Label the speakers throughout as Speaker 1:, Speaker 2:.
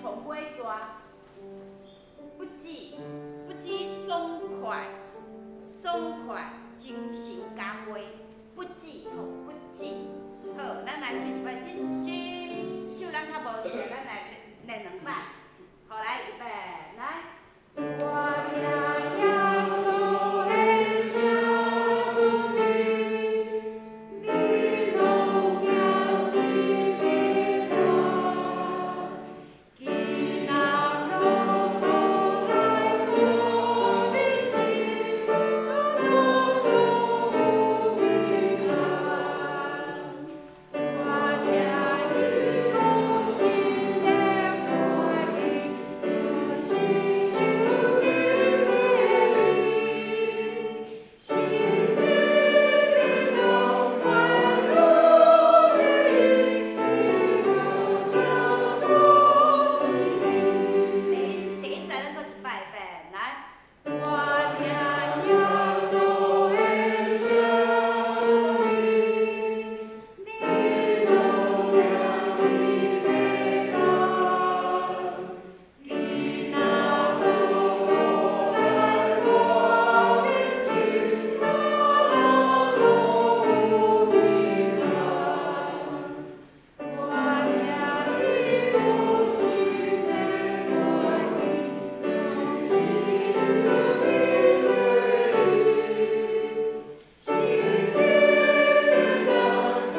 Speaker 1: 頭尾逝，不止不止爽快，爽快，精神加倍，不止吼，不止。好，咱來唱一擺，這這首咱較無熟，咱來練兩擺。好，來，預備，來。我聽耶穌的聲音，你攏行一世界，囡仔路途來好日子，路路有平安。我聽伊講新的話語，主是主的心裡平安快樂的耶穌心。第一第一再咱閣一擺遍，來。我聽耶穌的聲音，你攏行一世界，囡仔路途來好日子，路路有平安。我聽伊講新的話語，主是主的心裡平安快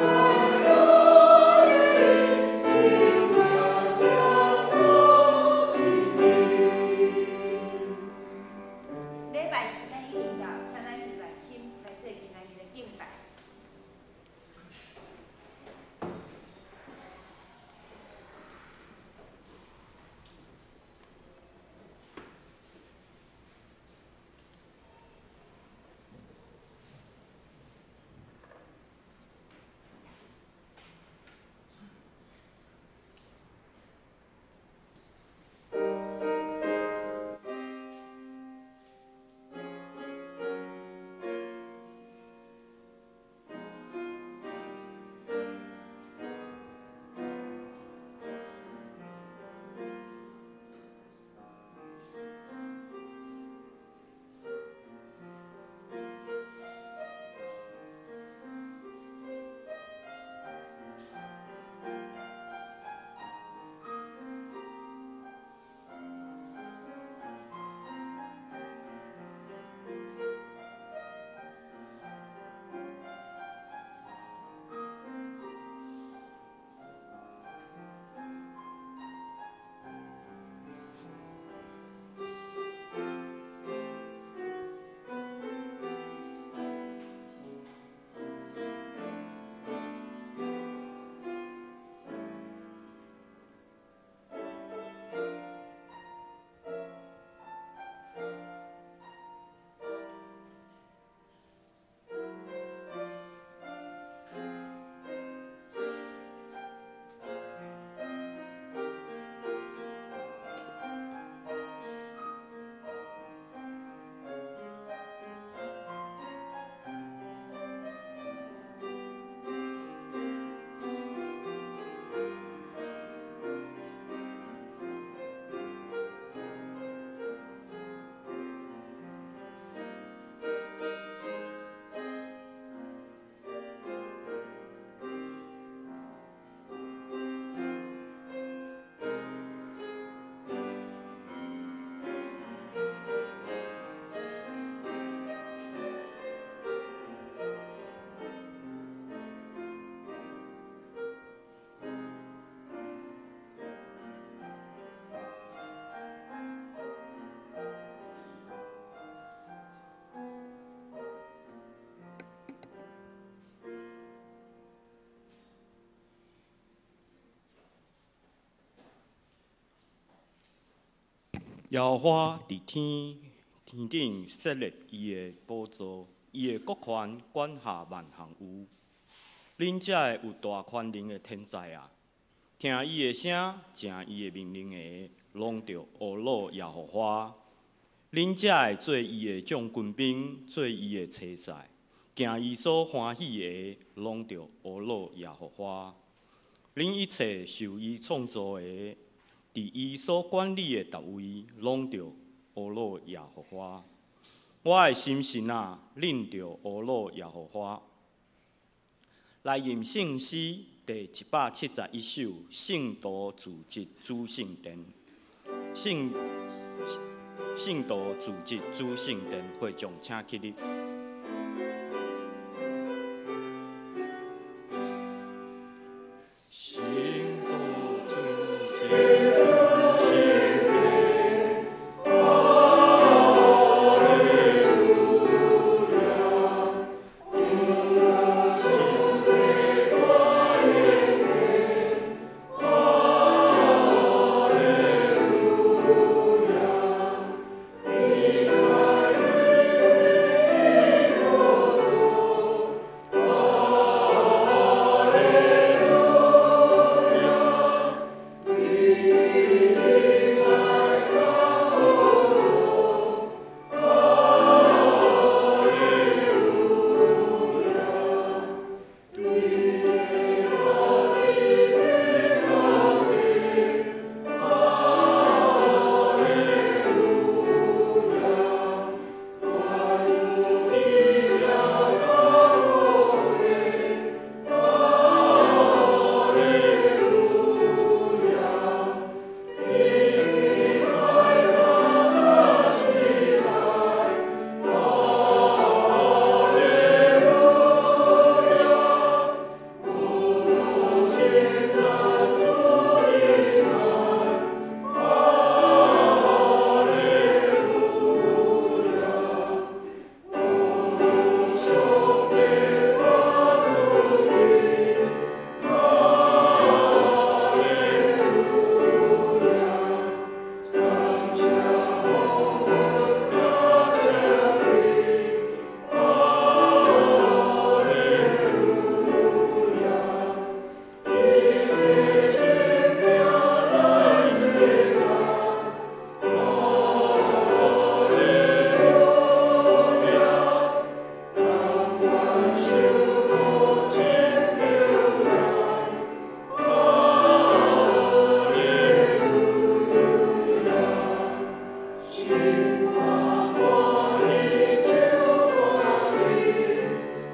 Speaker 1: 樂的耶穌心。禮拜時間已經到，請咱起來簽來做今仔日的敬拜。
Speaker 2: 耶和華佇天天頂設立伊的寶座，伊的國權管轄萬項有。恁遮个有大權能的天使啊，聽伊的聲，正伊的命令的，攏著呵咾耶和華。恁遮個做伊的眾軍兵，做伊的車賽，行伊所歡喜的，攏著呵咾耶和華。恁一切受伊創造的，佇伊所管理的逐位，攏著呵咾耶和華。我的心神啊，恁著呵咾耶和華。來吟聖詩第171首，聖徒自質主聖殿。聖徒自質主聖殿，會眾請起立。聖徒自質主聖殿，哈利路亞，天上的大恩典，哈利路亞，以赛的宝座，哈利路亞，一起來到哈利路亞，對高的高的，哈利路亞，我主的了高位，哈利路亞，你來到起來，哈利路亞，無盡讚主進來，哈利路亞，無窮的大主的，哈利路亞，感謝我們的神明，哈利路亞，一切神教來世界，哈利路亞，甘願受苦拯救咱，哈利路亞，心肝歡喜唱歌天，哈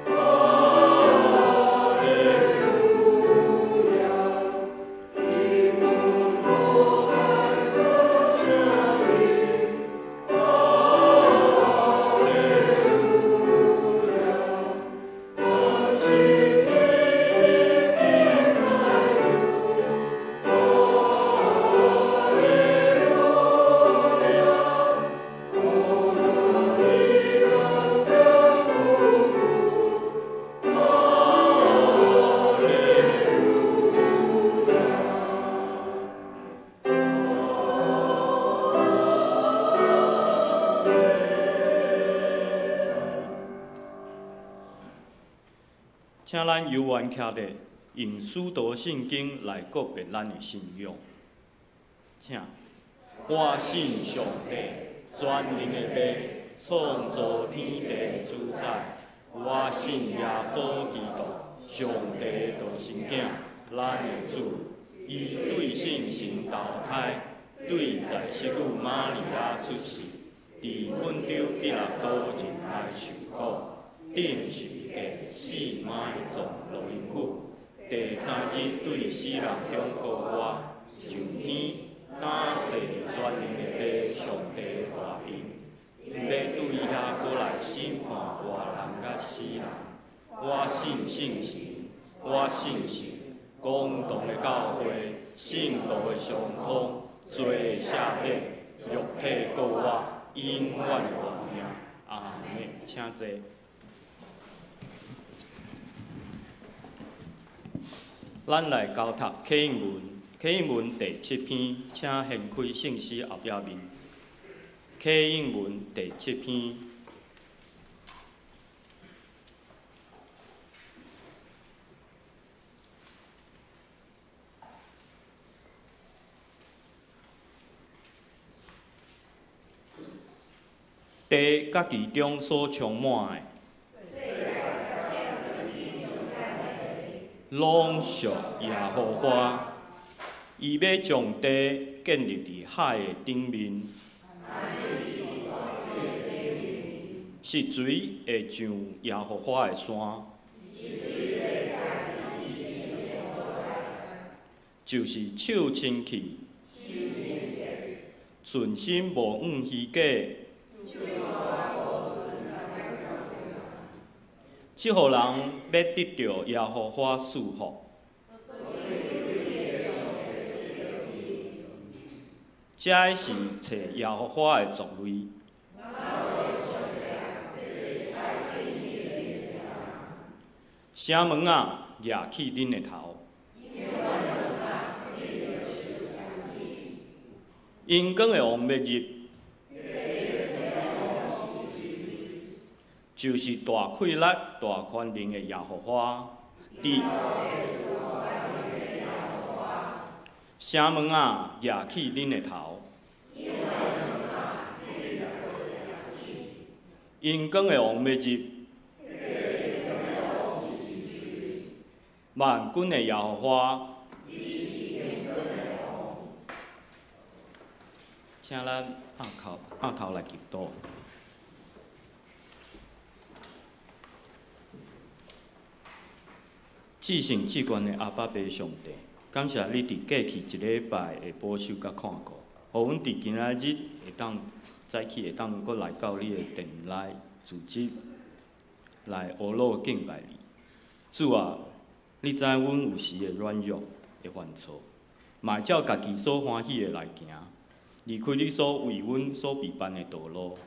Speaker 2: 利路亞，因阮無在這聲音，哈利路亞，同心一意敬愛主，哈利路亞，無論你剛強無骨，哈利路亞。請咱猶原徛咧，用使徒信經來告別咱的信仰。請，我信上帝，全能的父，創造天地的主宰。我信耶穌基督，上帝的獨生囝，咱的主。伊對聖神投胎，對在聖母瑪利亞出世，佇本丟彼拉多忍耐受苦，釘十字架，死埋葬落陰府，第三日對死人中復活，上天，擔坐佇全能的父上帝的大殿，欲對遐閣來審判活人佮死人。我信聖神，我信神，公同的教會，聖徒的相通，罪的赦免，肉體復活，永遠的活命。阿們，請坐。咱來交讀啟應文，啟應文第7篇，請掀開聖詩後壁面。啟應文第7篇。地佮其中所充滿的，攏屬耶和華。伊欲將地建立佇海的頂面，實錘會上耶和華的山，就是手清潔，存心無向虛假。這號人欲得著耶和華賜福。這是揣耶和華的族類。城門啊，夯起恁的頭。榮光的王欲入，就是大氣力、大權能的耶和華。佇城門啊，夯起恁的頭。榮光的王欲入，萬軍的耶和華。請咱徛頭來祈禱。至聖至懸的阿爸父上帝，感謝你佇過去一禮拜的保守佮看顧，予阮佇今仔日會當早起，會當閣來到你的殿內組織來阿魯敬拜你。主啊，你知阮有時會軟弱，會犯錯，嘛會照家己所歡喜的來行，離開你所為阮所備辦的道路。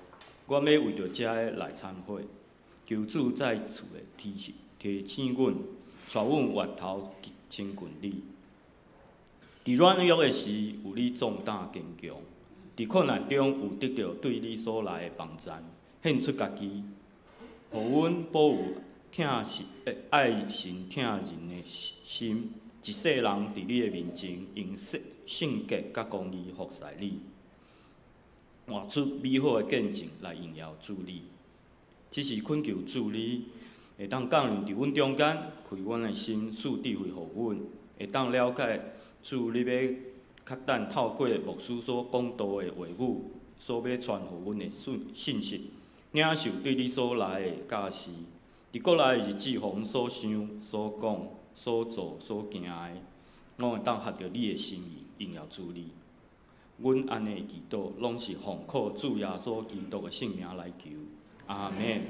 Speaker 2: 我欲為著這个來懺悔，求主再次的提醒阮，帶阮回頭親近你。佇軟弱的時，有你壯膽堅強；佇困難中，有得著對你所來的幫贊，獻出家己，予阮保有疼神、愛神疼人的心。一世人佇你的面前，用聖潔佮公義服侍你，活出美好的見證來榮耀主你。只是懇求主你會當降臨佇阮中間，開阮的心，賜智慧予阮，會當了解主你欲較等透過牧師所講道的話語，所欲傳予阮的信息，領受對你所來的教示。佇過來的日子，予阮所想、所講、所做、所行的，攏會當合著你的心意，榮耀主你。阮按呢祈禱，攏是奉靠主耶穌基督的聖名來求，阿們。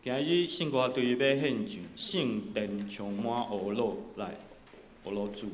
Speaker 2: 今日聖歌隊欲獻上《聖殿充滿阿樂》來阿樂主。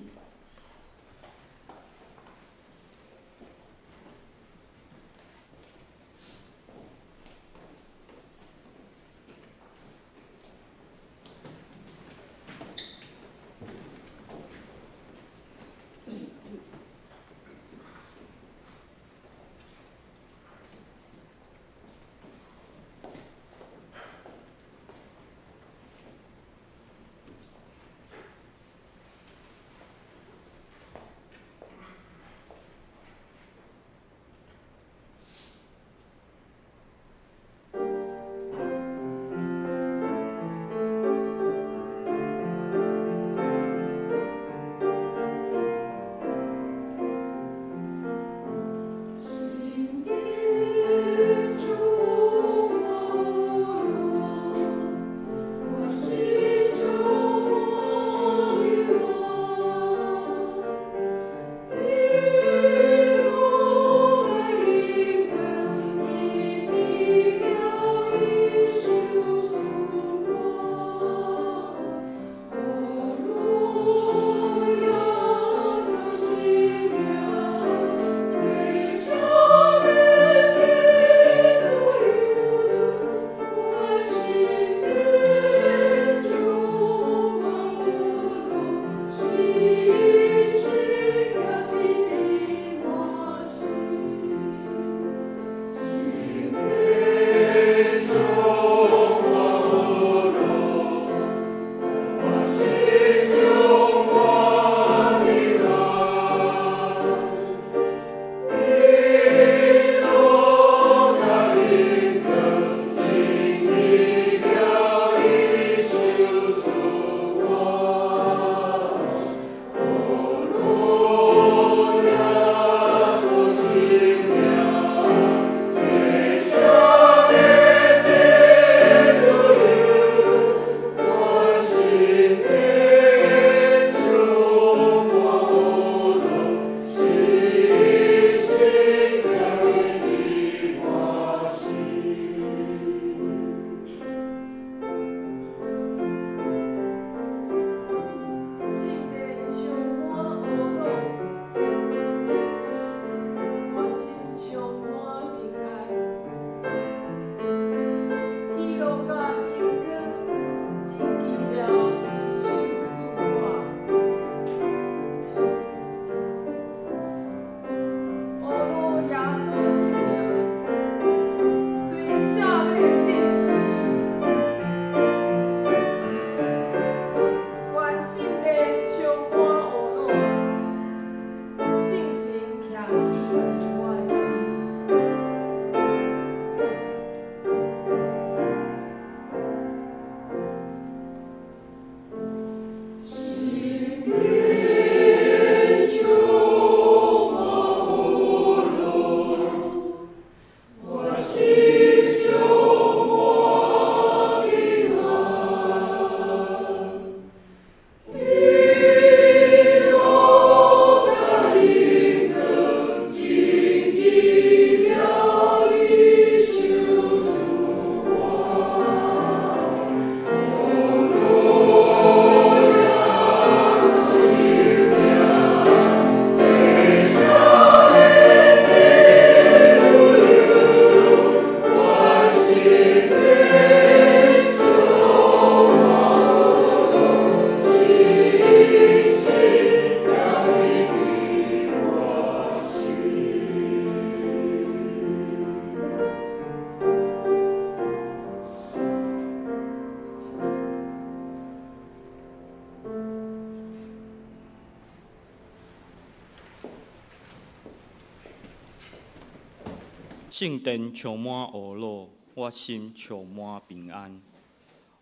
Speaker 2: 圣殿充满呵咾，我心充满平安。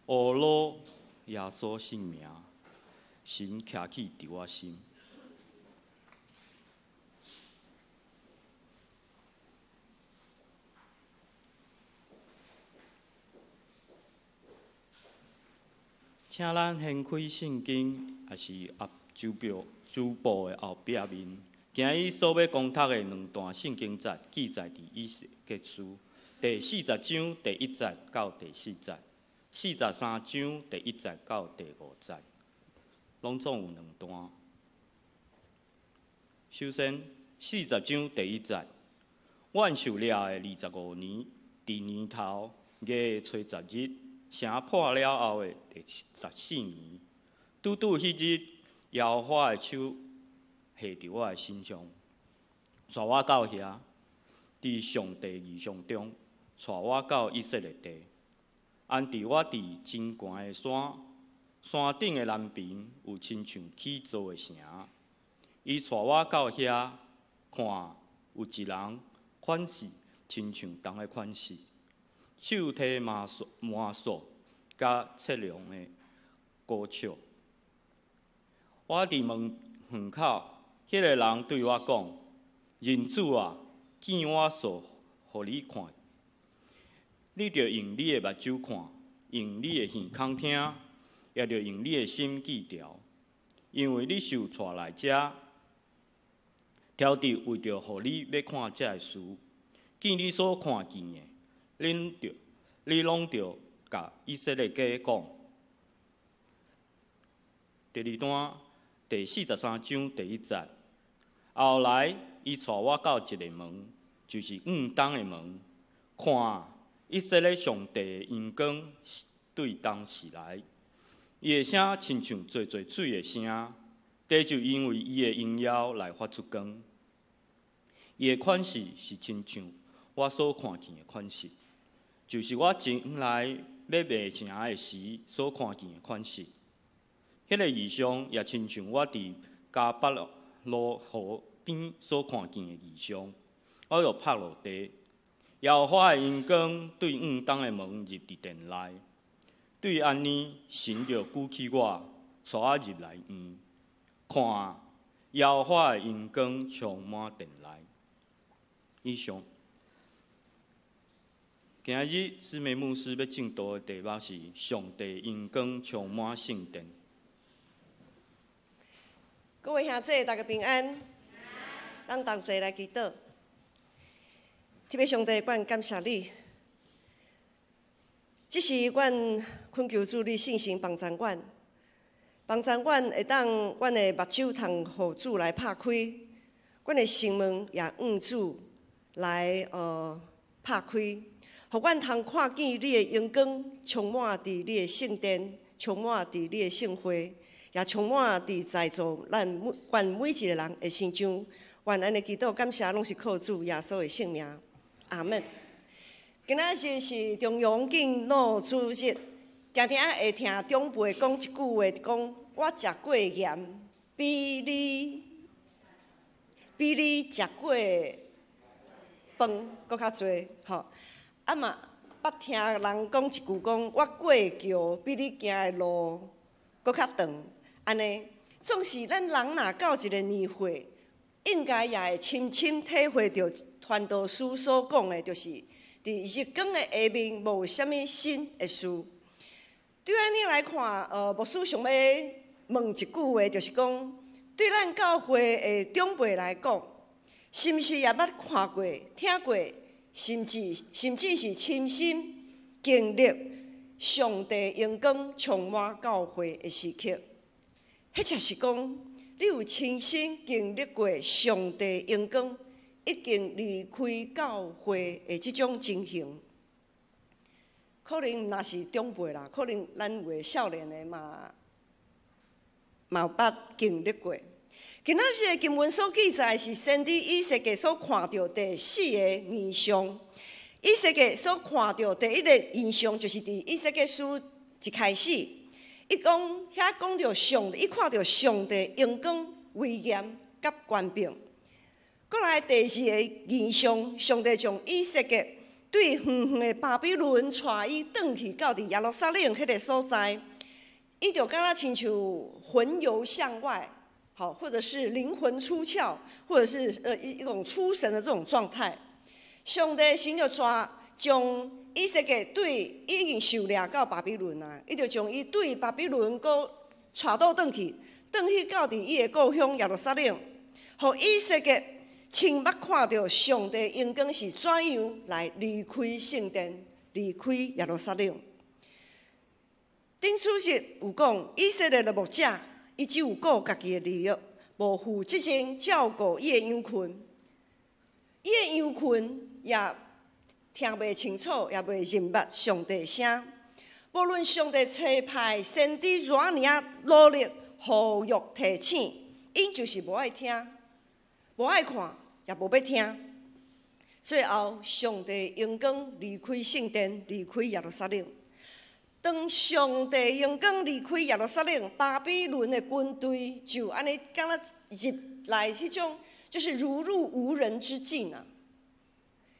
Speaker 2: 呵咾耶稣圣名，神徛起伫我心。请咱掀开圣经，也是合周表周报的后壁面。今日所欲讲读的两段圣经节，记载伫以西结书第四十章第一节到第四节，43章第一节到第五节，拢总有两段。首先，四十章第一节，阮受掠的25年，伫年头月初十日，城破了后的第14年，拄拄彼日，耶和华的手下伫我的身上，带我到遐，伫上帝异象中，带我到以色列地。安置我伫真悬的山，山顶的南边有亲像起造的城。伊带我到遐，看有一人款式亲像铜的款式，手提麻索佮测量的高尺。我伫门门口，彼个人对我讲：人子啊，见我所予你看，你著用你的目睭看，用你的耳孔听，也著用你的心记牢，因为你受带来遮，挑伫为著予你欲看这个事，见你所看见的，你拢著共以色列家讲。第二段第43章第一节，后来伊带我到一个门，就是向东的门，看以色列上帝的荣光对东射来，伊的声亲像济济水的声，地就因为伊的荣耀来发出光。伊的款式是亲像我所看见的款式，就是我前来欲卖城的时所看见的款式。彼个异象也亲像我伫迦巴罗河边所看见的异象，我就拍落地。耶和华的荣光对向东的门入伫殿内，对按呢，神就举起我，带我入来院，看耶和华的荣光充满殿内。以上，今日姊妹牧师欲证道的题目是：上帝荣光充满圣殿。
Speaker 3: 各位兄弟，大家平安。咱同齐来祈祷。天父上帝，阮感谢你，这是阮恳求主你圣神帮助阮，帮助阮会当阮的目睭通予主来拍开，阮的心门也向主来拍开，予阮通看见你的荣光充满伫你的圣殿，充满伫你的圣会，也充满伫在座咱每阮每一个人的心中。愿按呢祈祷感谢，拢是靠主耶稣的圣名，阿门。今仔日是重阳敬老主日，定定会听长辈讲一句话，讲我食过盐，比你食过饭阁较济，吼。啊嘛，捌听人讲一句讲，我过桥比你行的路阁较长，按呢，总是咱人若到一个年岁，应该也会深深体会著传道书所讲的，就是伫日光的下面无啥物新的事。对按呢来看，牧师想欲问一句话，就是讲，对咱教会的长辈来讲，是毋是也捌看过、听过，甚至是亲身经历上帝荣光充满教会的时刻？彼者是讲，你有亲身经历过上帝荣光已经离开教会的这种情形？可能若是长辈啦，可能咱有的少年的嘛有捌经历过。今仔日的经文所记载是先知以西结所看著第四个异象。以西结所看著第一个异象，就是伫以西结书一开始，伊讲遐讲著上帝，伊看著上帝荣光、威严佮权柄。閣來第二个異象，上帝將以西結對遠遠的巴比倫帶伊轉去到佇耶路撒冷彼个所在，伊就敢若親像魂遊象外，好，或者是靈魂出竅，或者是一種出神的這種狀態。上帝神就帶將以西結對已經受掠到巴比倫啊，伊就將伊對巴比倫閣帶倒轉去，轉去到佇伊的故鄉耶路撒冷，予以西結親目看著上帝榮光是怎樣來離開聖殿、離開耶路撒冷。頂主日有講，以色列的牧者，伊只有顧家己的利益，無負責任照顧伊的羊群，伊的羊群也聽袂清楚，也袂認捌上帝聲。無論上帝差派先知偌爾仔努力呼籲提醒，𪜶就是無愛聽，無愛看，也無欲聽。最後，上帝榮光離開聖殿，離開耶路撒冷。當上帝榮光離開耶路撒冷，巴比倫的軍隊就按呢敢若入來彼種，就是如入無人之境啊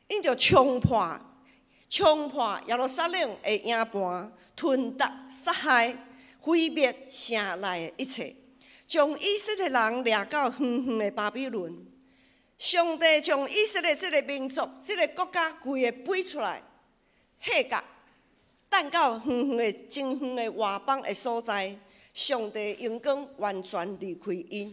Speaker 3: ！𪜶就衝破耶路撒冷的營盤，吞奪、殺害、毀滅城內的一切，將以色列人掠到遠遠的巴比倫。上帝將以色列這个民族、這个國家規个背出來，嚇甲等到遠遠的、真遠的外邦的所在，上帝榮光完全離開𪜶。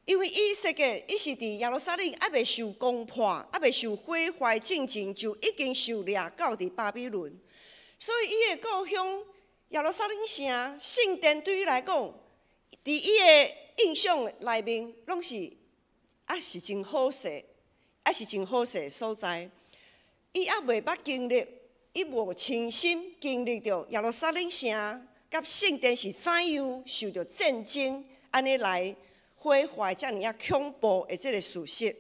Speaker 3: 因為以西結伊是佇耶路撒冷猶未受攻破、猶未受毀壞進前，就已經受掠到佇巴比倫，所以伊的故鄉耶路撒冷城聖殿對伊來講，佇伊的印象內面，攏是啊是真好勢，啊是真好勢的所在。伊猶未捌經歷，伊無親身經歷著耶路撒冷城佮聖殿是怎樣受著戰爭按呢來毀壞遮爾仔恐怖的這个事實。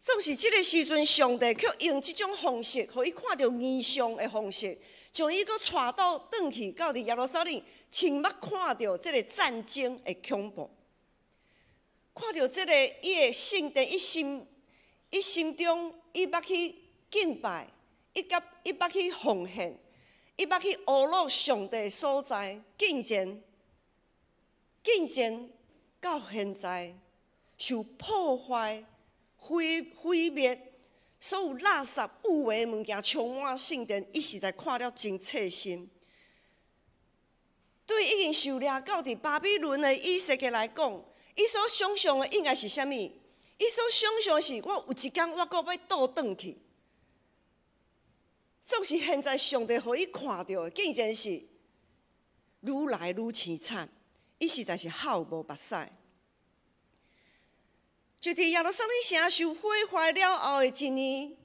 Speaker 3: 總是這个時陣，上帝卻用這種方式，予伊看著異象的方式，將伊閣帶倒轉去到佇耶路撒冷，親目看著這个戰爭的恐怖，看著這个伊的聖殿，伊心中伊捌去敬拜，伊捌去奉獻，伊捌去阿羅上帝所在，竟然到現在受破壞、毀滅，所有垃圾有的物件充滿聖殿，伊實在看了真切心。對已經受掠到佇巴比倫的以西結來講，伊所想象的應該是啥物？伊所想象是我有一工我閣欲倒轉去。總是現在上帝予伊看著的，竟然是愈來愈凄慘。伊實在是哭無目屎。就佇耶路撒冷城受毀壞了後的一年，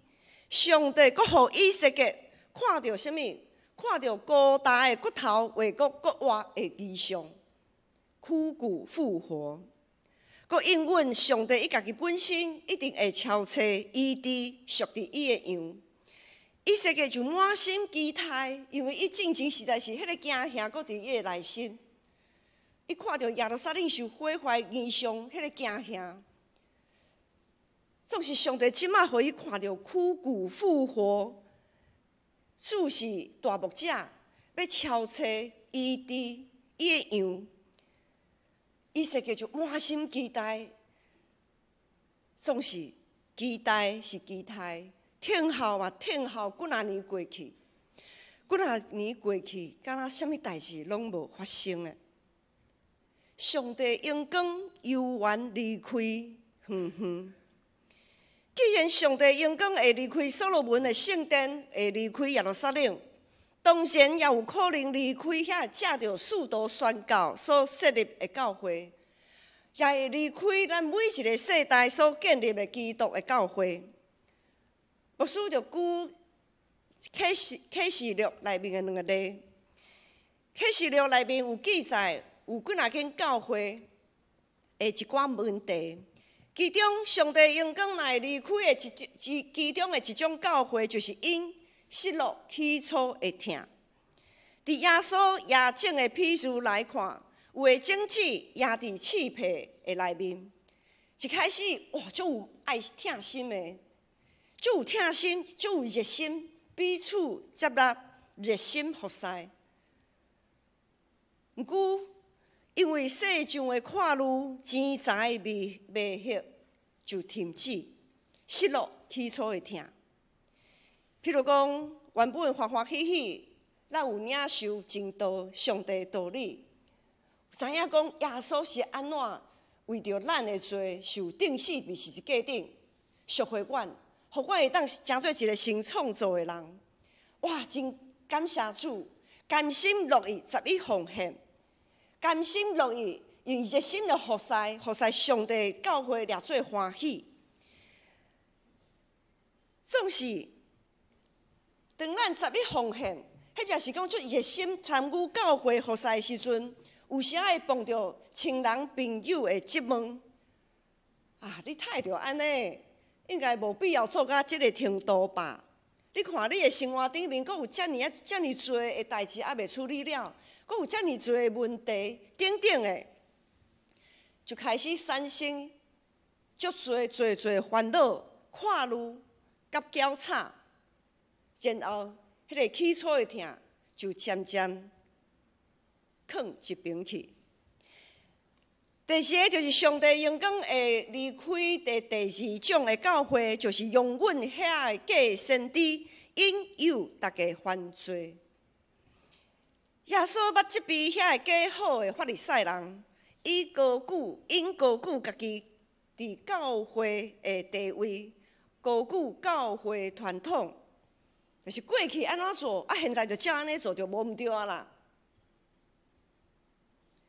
Speaker 3: 上帝閣予以西結看著啥物？看著高大的骨頭會閣復活的異象，枯骨復活。閣應允上帝伊家己本身一定會超車醫治屬佇伊的羊。以西結就滿心期待，因為伊進前實在是彼个驚嚇閣佇伊的內心。伊看著耶路撒冷受毀壞異象，彼个驚嚇，總是上帝這馬予伊看著枯骨復活，主是大牧者，欲超車醫治伊的羊，以西結就滿心期待，總是期待是期待，等候嘛等候幾若年過去，幾若年過去，敢若啥物代誌攏無發生的。上帝榮光猶原離開遠遠。既然上帝榮光會離開所羅門的聖殿，會離開耶路撒冷，當然也有可能離開遐藉著使徒宣教所設立的教會，也會離開咱每一个世代所建立的基督的教會。牧師就舉啟示錄內面的兩个例，啟示錄內面有記載有幾若間教會的一寡問題，其中上帝榮光若會離開的一其中的一種教會，就是𪜶失落起初的疼。佇耶穌椰種的比喻來看，有的種子壓佇刺皮的內面，一開始哇，足有愛疼心的，足有疼心，足有熱心，彼此接納，熱心服侍。毋過，因為世上的看慮、錢財迷迷惑，就停止，失落起初的疼。譬如講，原本歡歡喜喜，咱有領受真道、上帝道理，知影講耶穌是按怎為著咱的罪受釘死佇十字架頂，贖回阮，予阮會當成做一個新創造的人。哇！真感謝主，甘心樂意十一奉獻，甘心樂意用熱心的服侍，服侍上帝教會掠做歡喜。總是當咱十一奉獻，彼就是講足熱心參與教會服侍的時陣，有時會碰著親人朋友的質問：啊，你態度按呢，應該無必要做到這个程度吧？你看你的生活頂面，閣有遮爾啊遮爾濟的代誌猶未處理了，閣有遮爾濟的問題等等的，就開始產生足濟濟濟煩惱、看慮佮攪吵，然後彼个起初的疼就漸漸囥一邊去。第二个就是上帝榮光會離開第二種的教會，就是容忍遐个假先知引誘大家犯罪。耶穌捌責備遐个假好的法利賽人，以高舉𪜶高舉家己佇教會的地位，高舉教會傳統，就是過去按怎做，啊現在就照按呢做就無毋對啊啦。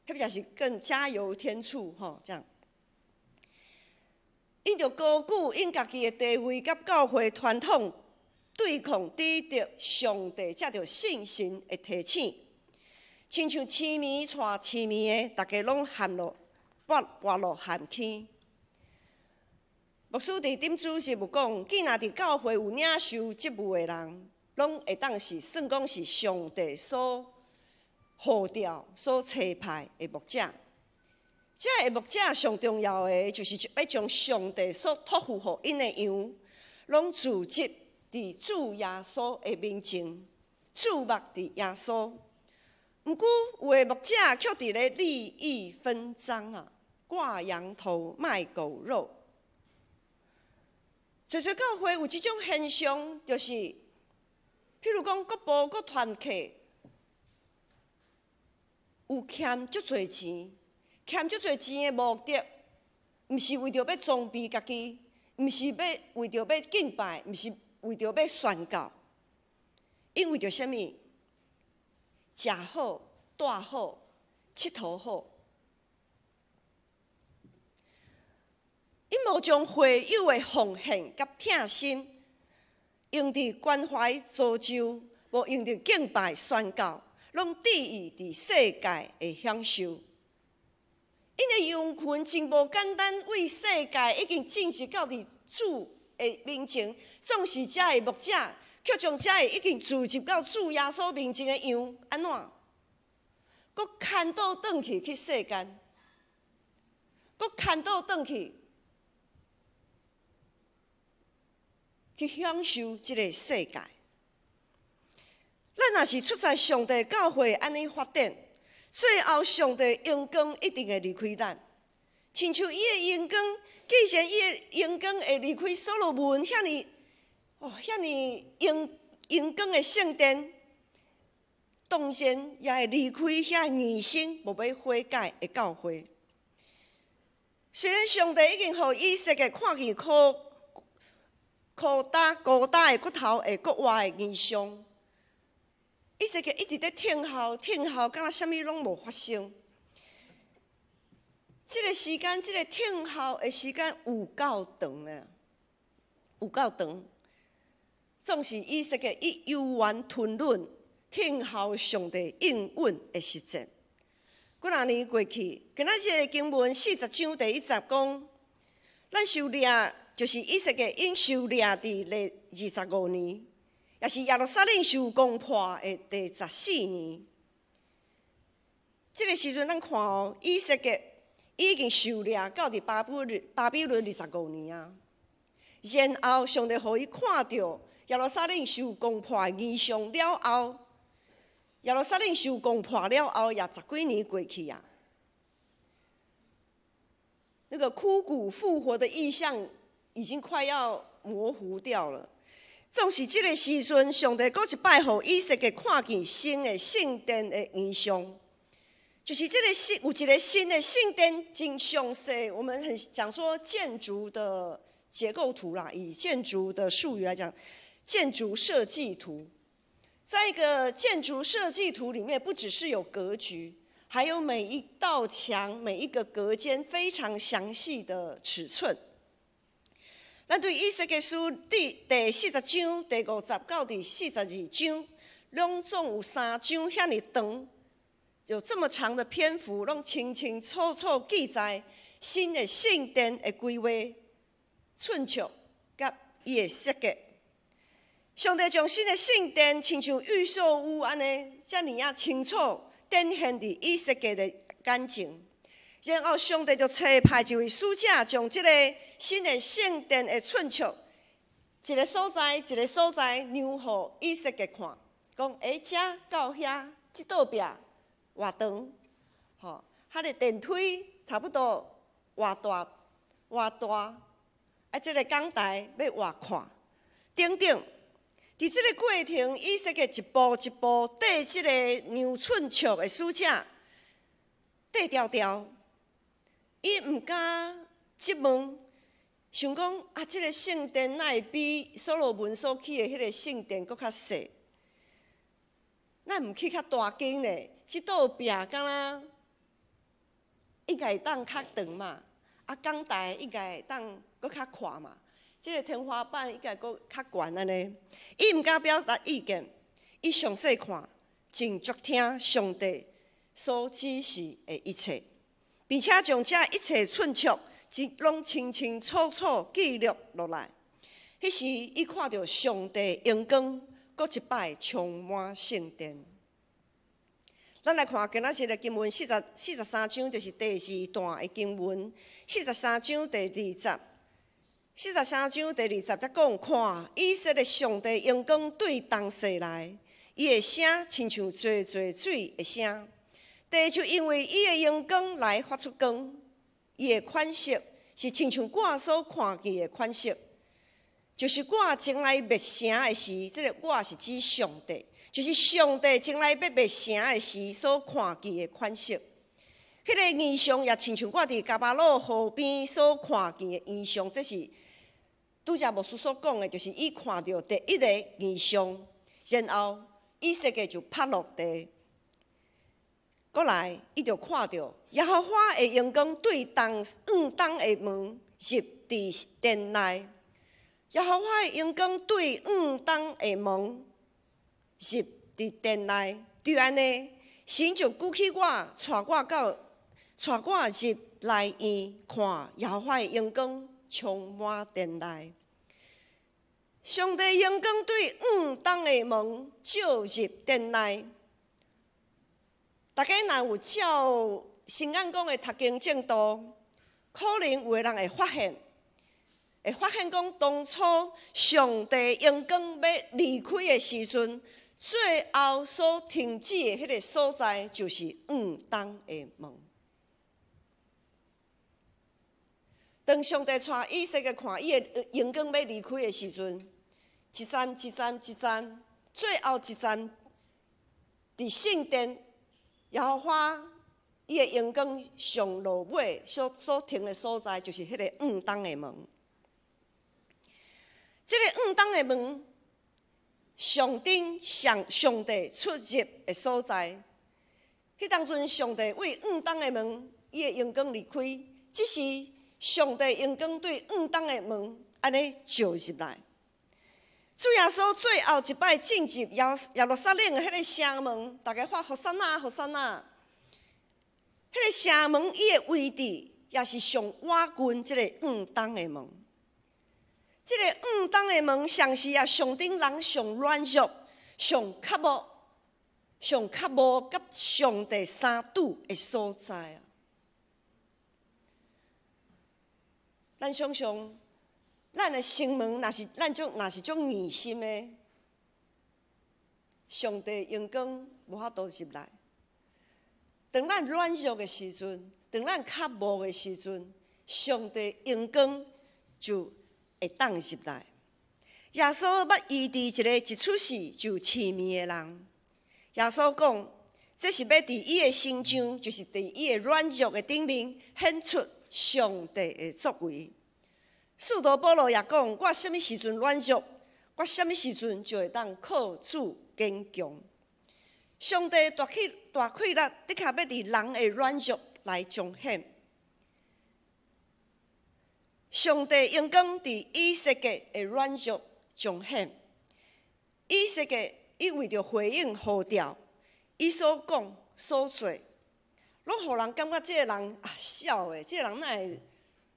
Speaker 3: 彼就是更加油添醋吼，這樣。𪜶就高舉𪜶家己的地位佮教會傳統，對抗得著上帝藉著聖神的提醒，親像痴迷帶痴迷的，逐家攏陷落，跋跋落陷坑。牧師佇頂主日有講，既若佇教會有領受職務的人，攏會當是算講是上帝所呼召、所差派的牧者。這个牧者上重要的，就是欲將上帝所託付予𪜶的羊，攏駐職佇主耶穌的面前，注目佇耶穌。毋過有的牧者卻佇咧利益分贓啊，掛羊頭賣狗肉。濟濟教會有這種現象，就是譬如講，各部各團契有欠足濟錢，欠足濟錢的目的，毋是為著欲裝備家己，毋是欲為著欲敬拜，毋是為著欲宣教，𪜶為著啥物？食好、蹛好、𨑨迌好。𪜶無將會友的奉獻佮疼心，用佇關懷造就，無用佇敬拜宣教，攏致意佇世界的享受。𪜶的羊群真無簡單，為世界已經進入到佇主的面前，總是遮的牧者，卻將遮的已經注入到主耶穌面前的羊，按怎？閣牽倒轉去去世間，閣牽倒轉去去享受這个世界。咱若是出在上帝教會按呢發展，最後上帝榮光一定會離開咱。親像伊的榮光，既然伊的榮光會離開所羅門遐爾哦，遐爾榮榮光的聖殿，當然也會離開遐硬心無欲悔改的教會。雖然上帝已經予以西結看見箍箍打孤單的骨頭會閣活的異象，以西結一直佇等候，等候，敢若啥物攏無發生。這个時間，這个等候的時間有夠長的，有夠長。總是以西結以幽怨吞忍，等候上帝應允的時節。幾若年過去，今仔日的經文40章第一節講，咱受掠，就是以西結𪜶受掠佇第25年，也是耶路撒冷受攻破的第14年。這个時陣，咱看哦，以西結伊已經受掠到佇巴比倫25年啊。然後上帝予伊看著耶路撒冷受攻破的異象了後，耶路撒冷受攻破了後，也十幾年過去啊。那個枯骨復活的異象已經快要模糊掉了。總是這個時陣，上帝閣一擺予以西結看見新的聖殿的異象，就是這個新有一個新的聖殿真詳細。我們很講說建築的結構圖啦，以建築的術語來講，建築設計圖，在一個建築設計圖裡面，不只是有格局，還有每一道牆、每一個隔間非常詳細的尺寸。咱對以西結書第40章第50到第42章，攏總有三章遐爾長，有這麼長的篇幅，攏清清楚楚記載新的聖殿的規劃、寸尺佮伊的設計。上帝將新的聖殿親像預售屋按呢，遮爾仔清楚展現佇以西結的眼前。然後上帝就差派一位使者，將這個新的聖殿的寸尺，一個所在一個所在量予以西結看，講欸，遮到遐，這道壁偌長，吼，彼个電梯差不多偌大偌大，啊，這個講台欲偌闊，等等。佇這個過程，以西結一步一步綴這個量寸尺的使者，綴牢牢。伊毋敢質問，想講啊，這個聖殿哪會比所羅門所起的彼個聖殿閣較細？咱毋起較大間咧？這道壁敢若應該會當較長嘛？啊，講台應該會當閣較闊嘛？這個天花板應該閣較懸按呢？伊毋敢表達意見，伊詳細看，靜靜聽上帝所指示的一切。並且將這一切寸尺，攏清清楚楚記錄落來。彼時，伊看著上帝榮光，閣一擺充滿聖殿。咱來看今仔日的經文43章，就是第二段的經文。四十三章第二節，四十三章第二節才講，看以色列上帝榮光對東勢來，伊的聲親像濟濟水的聲。地就因為伊的榮光來發出光，伊的款式是親像我所看見的款式，就是我將來滅城的時，這個我是指上帝，就是上帝將來欲滅城的時所看見的款式。彼個異象也親像我佇迦巴魯河邊所看見的異象，這是拄才牧師所講的，就是伊看著第一個異象，然後以西結就趴落地。過來，伊就看著耶和華的榮光對東向東的門入佇殿內。耶和華的榮光對向東的門入佇殿內，就按呢，神就舉起我，帶我入內院，看耶和華的榮光充滿殿內。上帝榮光對向東的門照入殿內。大家若有照新眼光的讀經進度，可能有的人會發現，會發現講當初上帝榮光欲離開的時陣，最後所停止的彼個所在，就是向東的門。當上帝帶以西結看伊的榮光欲離開的時陣，一站一站一站，最後一站佇聖殿。耶和華伊的榮光上落尾所停的所在，就是彼個向東的門。這個向東的門，上頂上帝出入的所在。彼當陣上帝為向東的門，伊的榮光離開，這時上帝榮光對向東的門按呢照入來。主耶穌最後一擺進入耶路撒冷的彼個城門，大家喊和散那和散那。彼個城門伊的位置也是上倚近這個向東的門。這個向東的門，上是也象徵人上軟弱、上較無、上較無佮上帝相拄的所在啊。咱想象，咱的心門若是咱種，若是種硬心的，上帝榮光無法度入來。當咱軟弱的時陣，當咱較無的時陣，上帝榮光就會當入來。耶穌捌醫治一个一出世就痴迷的人。耶穌講，這是欲佇伊的身上，就是佇伊的軟弱的頂面顯出上帝的作為。使徒保羅也講：我啥物時陣軟弱，我啥物時陣就會當靠主堅強。上帝大氣大氣力，的確欲佇人的軟弱來彰顯。上帝榮光佇以西結的軟弱彰顯。以西結伊為著回應呼召，伊所講所做，攏予人感覺這個人啊痟的，這個人哪會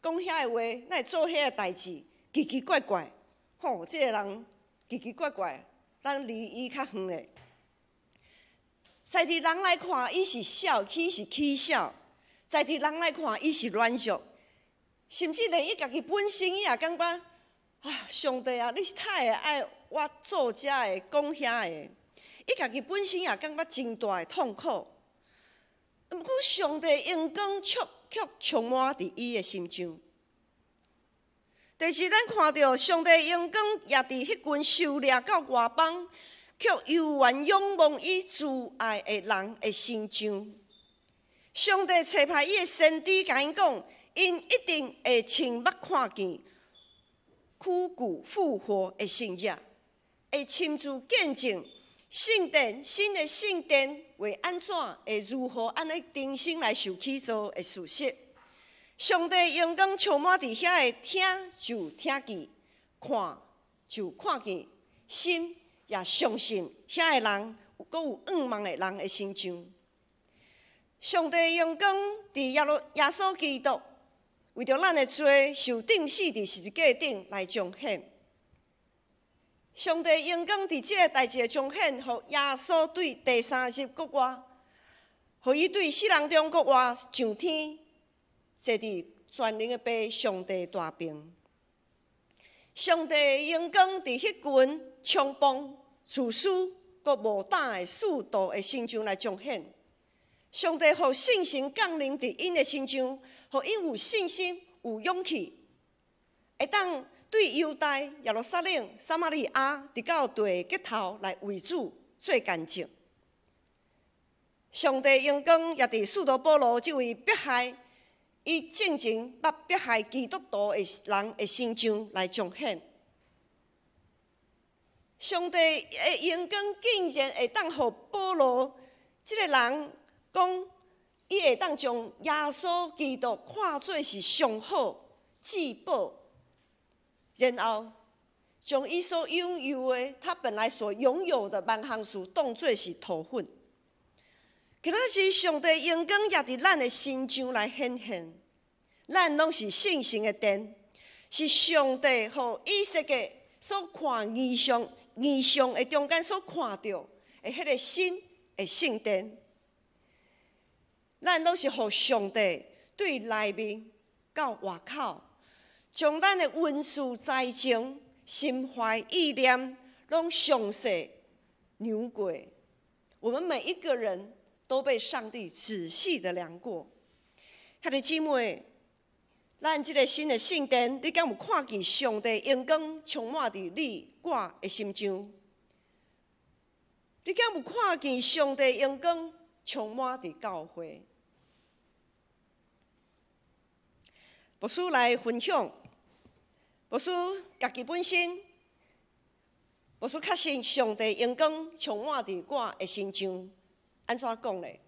Speaker 3: 講遐个話，哪會做遐個代誌，奇奇怪怪。吼，這個人奇奇怪怪，咱離伊較遠咧。在佇人來看，伊是痟，伊是起痟；在佇人來看，伊是軟弱。甚至連伊家己本身，伊也感覺啊，上帝啊，你是太會愛我做這个、講遐个。伊家己本身也感覺真大的痛苦。毋過上帝榮光卻卻充滿佇伊的心上。第二，咱看著上帝榮光也佇彼群受掠到外邦，卻猶原仰望伊慈愛的人的身上。上帝差派伊的先知共𪜶講，𪜶一定會親目看見枯骨復活的神蹟，會親自見證聖殿新的聖殿會按怎，會如何按呢重新來受起造的事實。上帝榮光充滿佇遐个聽就聽見，看就看見，心也相信遐个人有閣有向望的人的身上。上帝榮光佇耶穌基督為著咱的罪受釘死佇十字架頂來彰顯。上帝榮光佇這個代誌的彰顯，予耶穌對第三日復活，予伊對死人中復活上天，坐佇全能的父上帝大爿。上帝榮光佇彼群衝鋒、自私、閣無膽的使徒的身上來彰顯。上帝予聖神降臨佇𪜶的身上，予𪜶有信心、有勇氣，會當對猶大、耶路撒冷、撒瑪利亞，直到地極頭來為主做見證。上帝榮光也佇使徒保羅這位迫害伊進前捌迫害基督徒的人的身上來彰顯。上帝的榮光竟然會當予保羅這个人講，伊會當將耶穌基督看做是上好至寶，然後將伊所擁有的，他本來所擁有的萬項事當做是塗粉。今仔日上帝榮光也佇咱的身上來顯現，咱攏是聖神的殿，是上帝予以西結所看異象、異象的中間所看著的彼个新的聖殿。咱攏是予上帝對內面到外口，將咱的文思才情、心懷意念，攏詳細量過。我們每一個人都被上帝仔細的量過。兄弟姊妹，咱這个新的聖殿，你敢有看見上帝榮光充滿佇你我的心上？你敢有看見上帝榮光充滿佇教會？牧師來分享，牧師家己本身，牧師確信上帝榮光充滿佇我的身上。按怎講咧？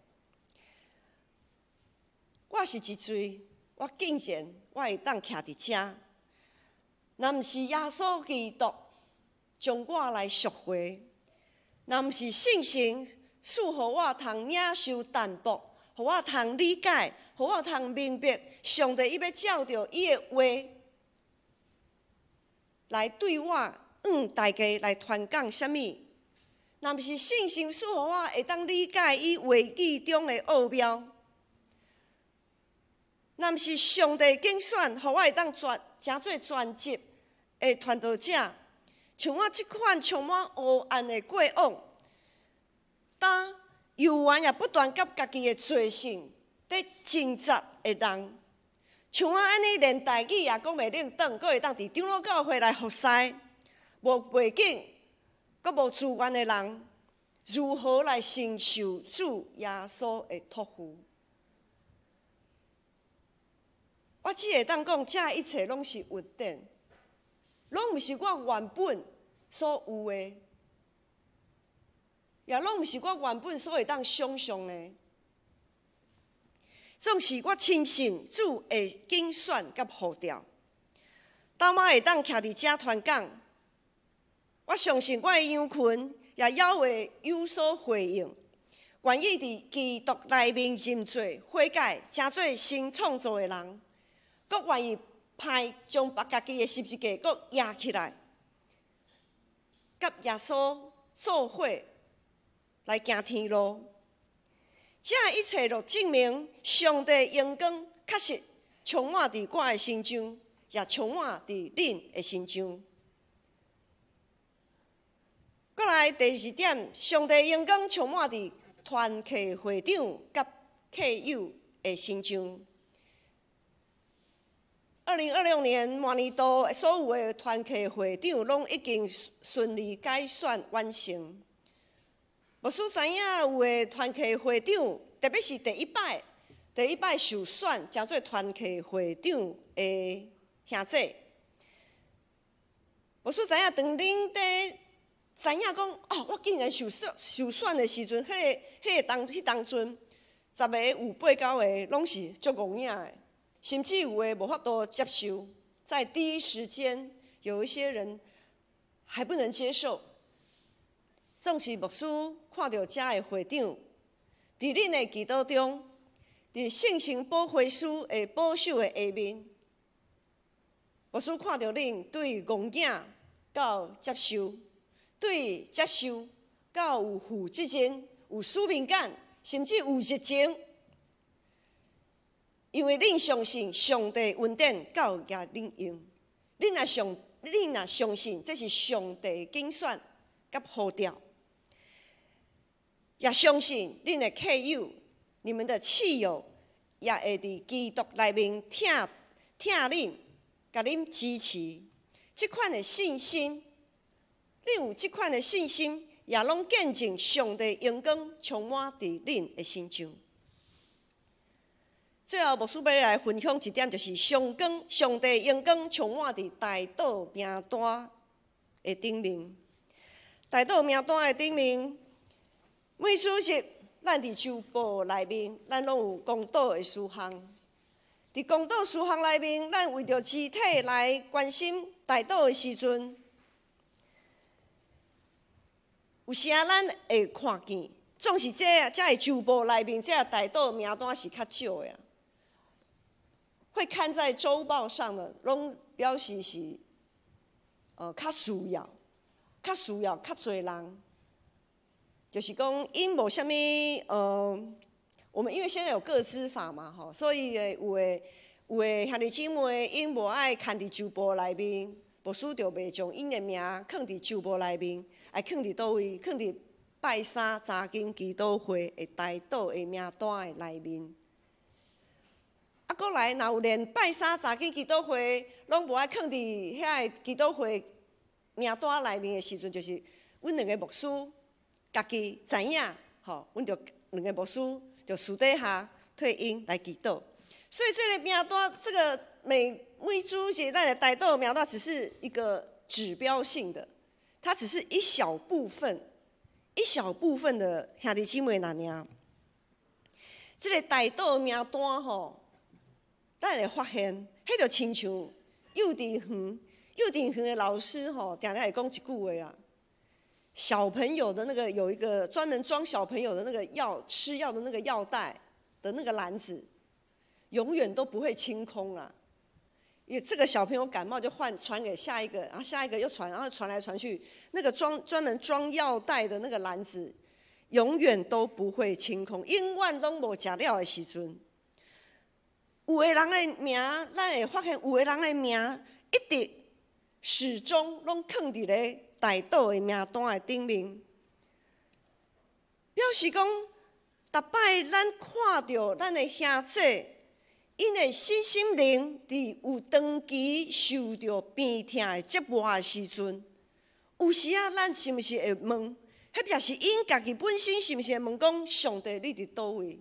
Speaker 3: 我是一罪，我竟然我會當徛佇遮，若毋是耶穌基督將我來贖回，若毋是聖神賜予我通領受淡薄，予我通理解，予我通明白，上帝伊欲照著伊的話來對我，大家來傳講啥物？若毋是聖神賜予我會當理解伊話語中的奧妙，若毋是上帝拣选，予我會當全成做全職的傳道者，像我這款充滿黑暗的過往，當猶原也不斷佮家己的罪性佇掙扎的人，像我按呢連台語也講袂輪轉，閣會當佇長老教會來服侍，無背景、閣無資源的人，如何來承受主耶穌的託付？我只會當講，這一切攏是恩典，攏毋是我原本所有的，也攏毋是我原本所會當想象的。總是我深信主會揀選佮呼召，當我會當徛佇遮傳講，我相信我的羊群也猶會有所回應，願意佇基督內面認罪悔改，成做新創造的人，閣願意派將把家己的十字架閣攑起來，佮耶穌做伙來行天路。這一切都證明上帝榮光確實充滿佇我的身上，也充滿佇恁的身上。過來第二點，上帝榮光充滿佇團契會長佮契友的身上。2026年明年度所有的團契會長攏已經順利改選完成。牧師知影有的團契會長，特別是第一擺，第一擺受選成做團契會長的兄姐。牧師知影，當恁佇知影講，哦，我竟然受選受選的時陣，彼個當彼當陣，10個有八九個攏是足戇影的，甚至有的無法度接受。在第一時間，有一些人還不能接受。總是牧師看著遮的會長，佇恁的祈禱中，佇聖神保惠師的保守的下面，牧師看著恁對戇囝到接受，對接受到有負責任、有使命感，甚至有熱情，因為恁相信上帝恩典夠額恁用，恁若相信這是上帝揀選佮呼召。也相信恁的契友、你們的契友，也會佇基督內面疼疼恁，共恁支持。這款的信心，恁有這款的信心，也攏見證上帝榮光充滿佇恁的身上。最後，牧師欲來分享一點，就是上光上帝榮光充滿佇代禱名單的頂面。代禱名單的頂面。每主日，咱佇週報內面，咱攏有公禱的事項。佇公禱事項內面，咱為著肢體來關心代禱的時陣，有時啊，咱會看見，總是這個週報內面，這個代禱名單是較少的。會看在週報上的，攏表示是，較需要，較需要較濟人。就是講，𪜶無啥物，我們因為現在有個資法嘛，吼，所以有的兄弟姊妹，𪜶無愛牽佇週報內面，牧師就袂將𪜶的名囥佇週報內面，愛囥佇佗位？囥佇拜三查經祈禱會的代禱的名單的內面。啊，閣來，若有連拜三查經祈禱會攏無愛囥佇遐个祈禱會名單內面的時陣，就是阮兩个牧師家己知影，吼，阮就兩个牧師就私底下替𪜶來祈禱。所以這個名單，這個每主日咱的代禱名單，只是一個指標性的，它只是一小部分，一小部分的兄弟姊妹爾爾。這個代禱名單吼，咱會發現，彼就親像幼稚園的老師吼，定定會講一句話啊。小朋友的那個有一個專門裝小朋友的那個藥吃藥的那個藥袋的那個籃子，永遠都不會清空啊。因為這個小朋友感冒就換傳給下一個，然後下一個又傳，然後傳來傳去，那個專門裝藥袋的那個籃子，永遠都不會清空，永遠攏無食了的時陣。有的人的名，咱會發現有的人的名一直始終攏囥佇咧代禱的名單的頂面，表示講，逐擺咱看著咱的兄姊，𪜶的身心靈佇有長期受著病痛的折磨的時陣，有時仔咱是毋是會問？彼也是𪜶家己本身是毋是會問講：上帝你佇佗位？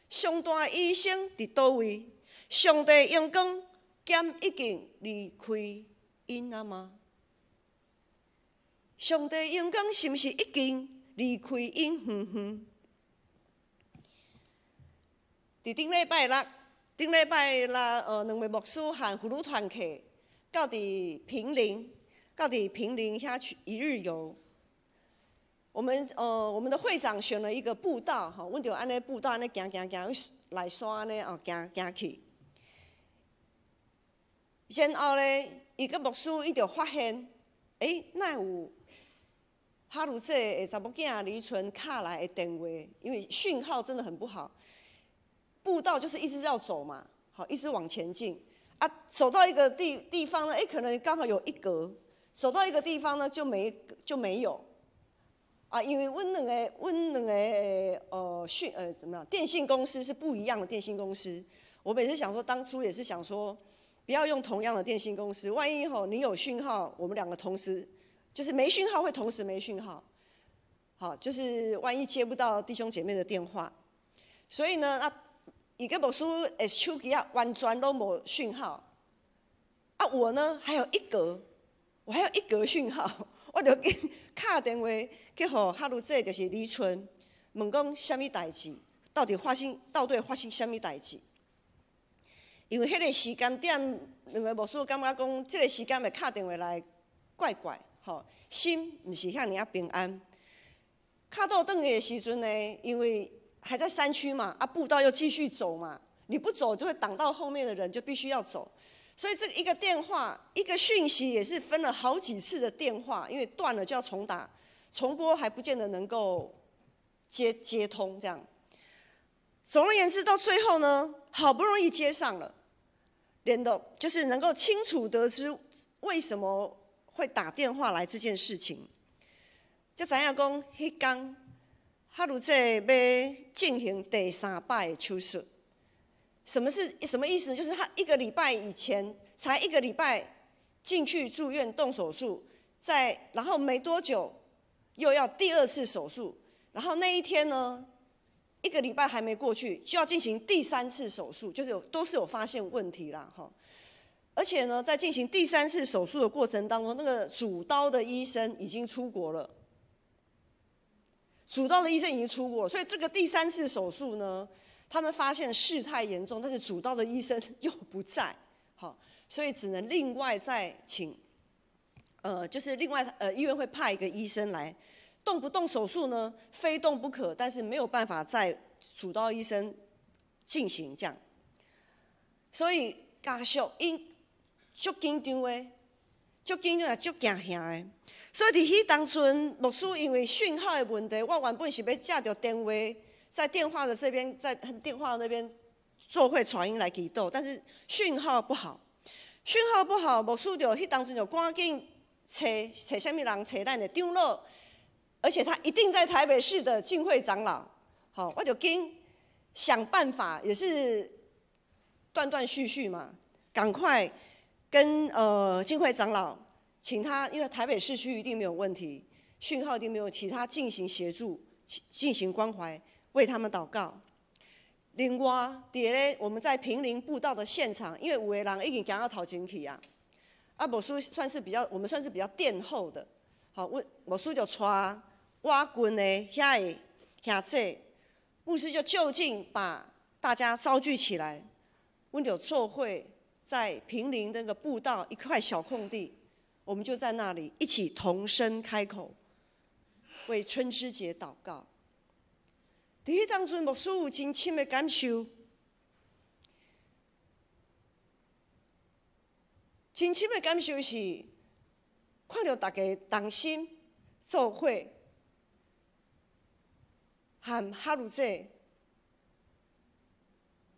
Speaker 3: 上大醫生佇佗位？上帝榮光敢已經離開𪜶啊嗎？上帝榮光是毋是已經離開𪜶遠遠？佇頂禮拜六，頂禮拜六，兩位牧師和婦女團契到佇坪林遐去一日遊。我們的會長選了一個步道，吼，阮就按呢步道按呢行行行，來山按呢哦行行去。然後咧，伊個牧師伊就發現，欸，哪有哈魯姐的查某囝李純敲來的電話？因為訊號真的很不好，步道就是一直要走嘛，好，一直往前進。啊，走到一個地方呢，欸，可能剛好有一格，走到一個地方呢，就沒有。啊，因為阮兩個怎麼樣？電信公司是不一樣的電信公司。我每次想說，當初也是想說，不要用同樣的電信公司，萬一吼你有訊號，我們兩個同時就是沒訊號，會同時沒訊號。好，就是萬一接不到弟兄姐妹的電話，所以呢，啊，伊個牧師的手機啊，完全都無訊號。啊，我呢還有一格，我還有一格訊號。我就緊敲電話去予哈魯姐，就是李春，問講啥物代誌，到底發生啥物代誌？因為彼個時間點，兩個牧師感覺講，這個時間會敲電話來，怪怪，吼，心毋是遐爾仔平安。敲倒轉去的時陣呢，因為還在山區嘛，啊，步道又繼續走嘛，你不走就會擋到後面的人，就必須要走。所以這一個電話，一個訊息也是分了好幾次的電話，因為斷了就要重打，重撥還不見得能夠接通這樣。總而言之，到最後呢，好不容易接上了，聯絡就是能夠清楚得知為什麼會打電話來這件事情。才知影講，彼工哈魯姐欲進行第三擺的手術。什麼意思呢？就是他一個禮拜以前，才一個禮拜進去住院動手術，在然後沒多久又要第二次手術，然後那一天呢，一個禮拜還沒過去就要進行第三次手術，就是都是有發現問題啦，哈。而且呢，在進行第三次手術的過程當中，那個主刀的醫生已經出國了，主刀的醫生已經出國，所以這個第三次手術呢，他們發現事態嚴重，但是主刀的醫生又不在，好，所以只能另外再請，就是另外醫院會派一個醫生來，動不動手術呢？非動不可，但是沒有辦法在主刀醫生進行這樣，所以家屬𪜶足緊張的，足緊張也足驚嚇的，所以佇彼當陣，牧師因為訊號的問題，我原本是欲藉著電話。在電話的這邊，在電話那邊做會傳音來祈禱，但是訊號不好，訊號不好，牧師就彼當陣就趕緊揣揣啥物人，揣咱的長老，而且他一定在台北市的浸會長老，好，我就緊想辦法，也是斷斷續續嘛，趕快跟浸會長老，請他，因為台北市區一定沒有問題，訊號一定沒有，請他進行協助，進行關懷。為他們禱告。另外，佇咧我們在坪林步道的現場，因為有的人已經行到頭前去啊。啊，牧師算是比較，我們算是比較殿後的。好，我牧師就帶倚近的遐個兄姊，牧師就就近把大家招聚起來，阮就做伙在坪林那個步道一塊小空地，我們就在那裡一起同聲開口，為春枝姐禱告。佇彼當陣，牧師有真深的感受，真深的感受是看著大家同心做伙，和哈魯姐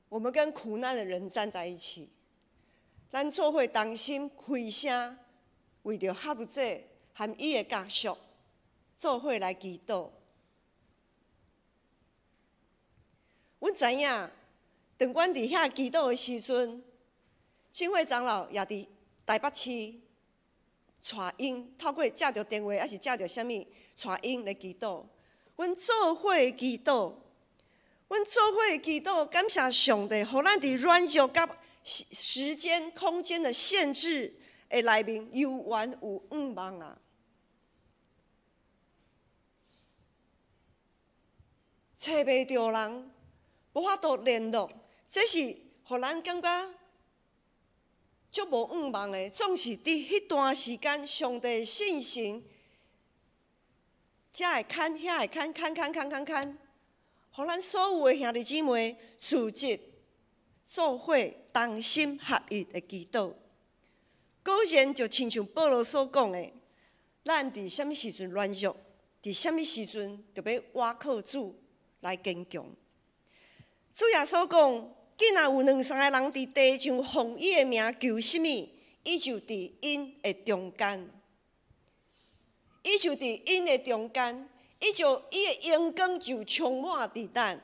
Speaker 3: 我們跟苦難的人站在一起。咱做伙同心開聲，為著哈姆姐和伊的家屬做伙來祈禱。阮知影，當阮佇遐祈禱的時陣，浸會長老也佇台北市帶𪜶透過借著電話，抑是借著啥物帶𪜶來祈禱。阮做伙祈禱，阮做伙祈禱，感謝上帝，予咱佇軟弱佮時間、空間的限制的內面，猶原有向望啊！揣袂著人，無法度聯絡，這是予咱感覺足無向望的。總是佇彼段時間，上帝信心，這會牽，遐會牽，牽牽牽牽牽，予咱所有的兄弟姊妹組織做伙同心合意的祈禱。果然就親像保羅所講的，咱佇啥物時陣軟弱，佇啥物時陣就欲倚靠主來堅強。主耶穌講，既若有兩三个人佇地上奉伊的名求啥物，伊就佇𪜶的中間。伊就佇𪜶的中間，伊就伊的榮光就充滿佇咱。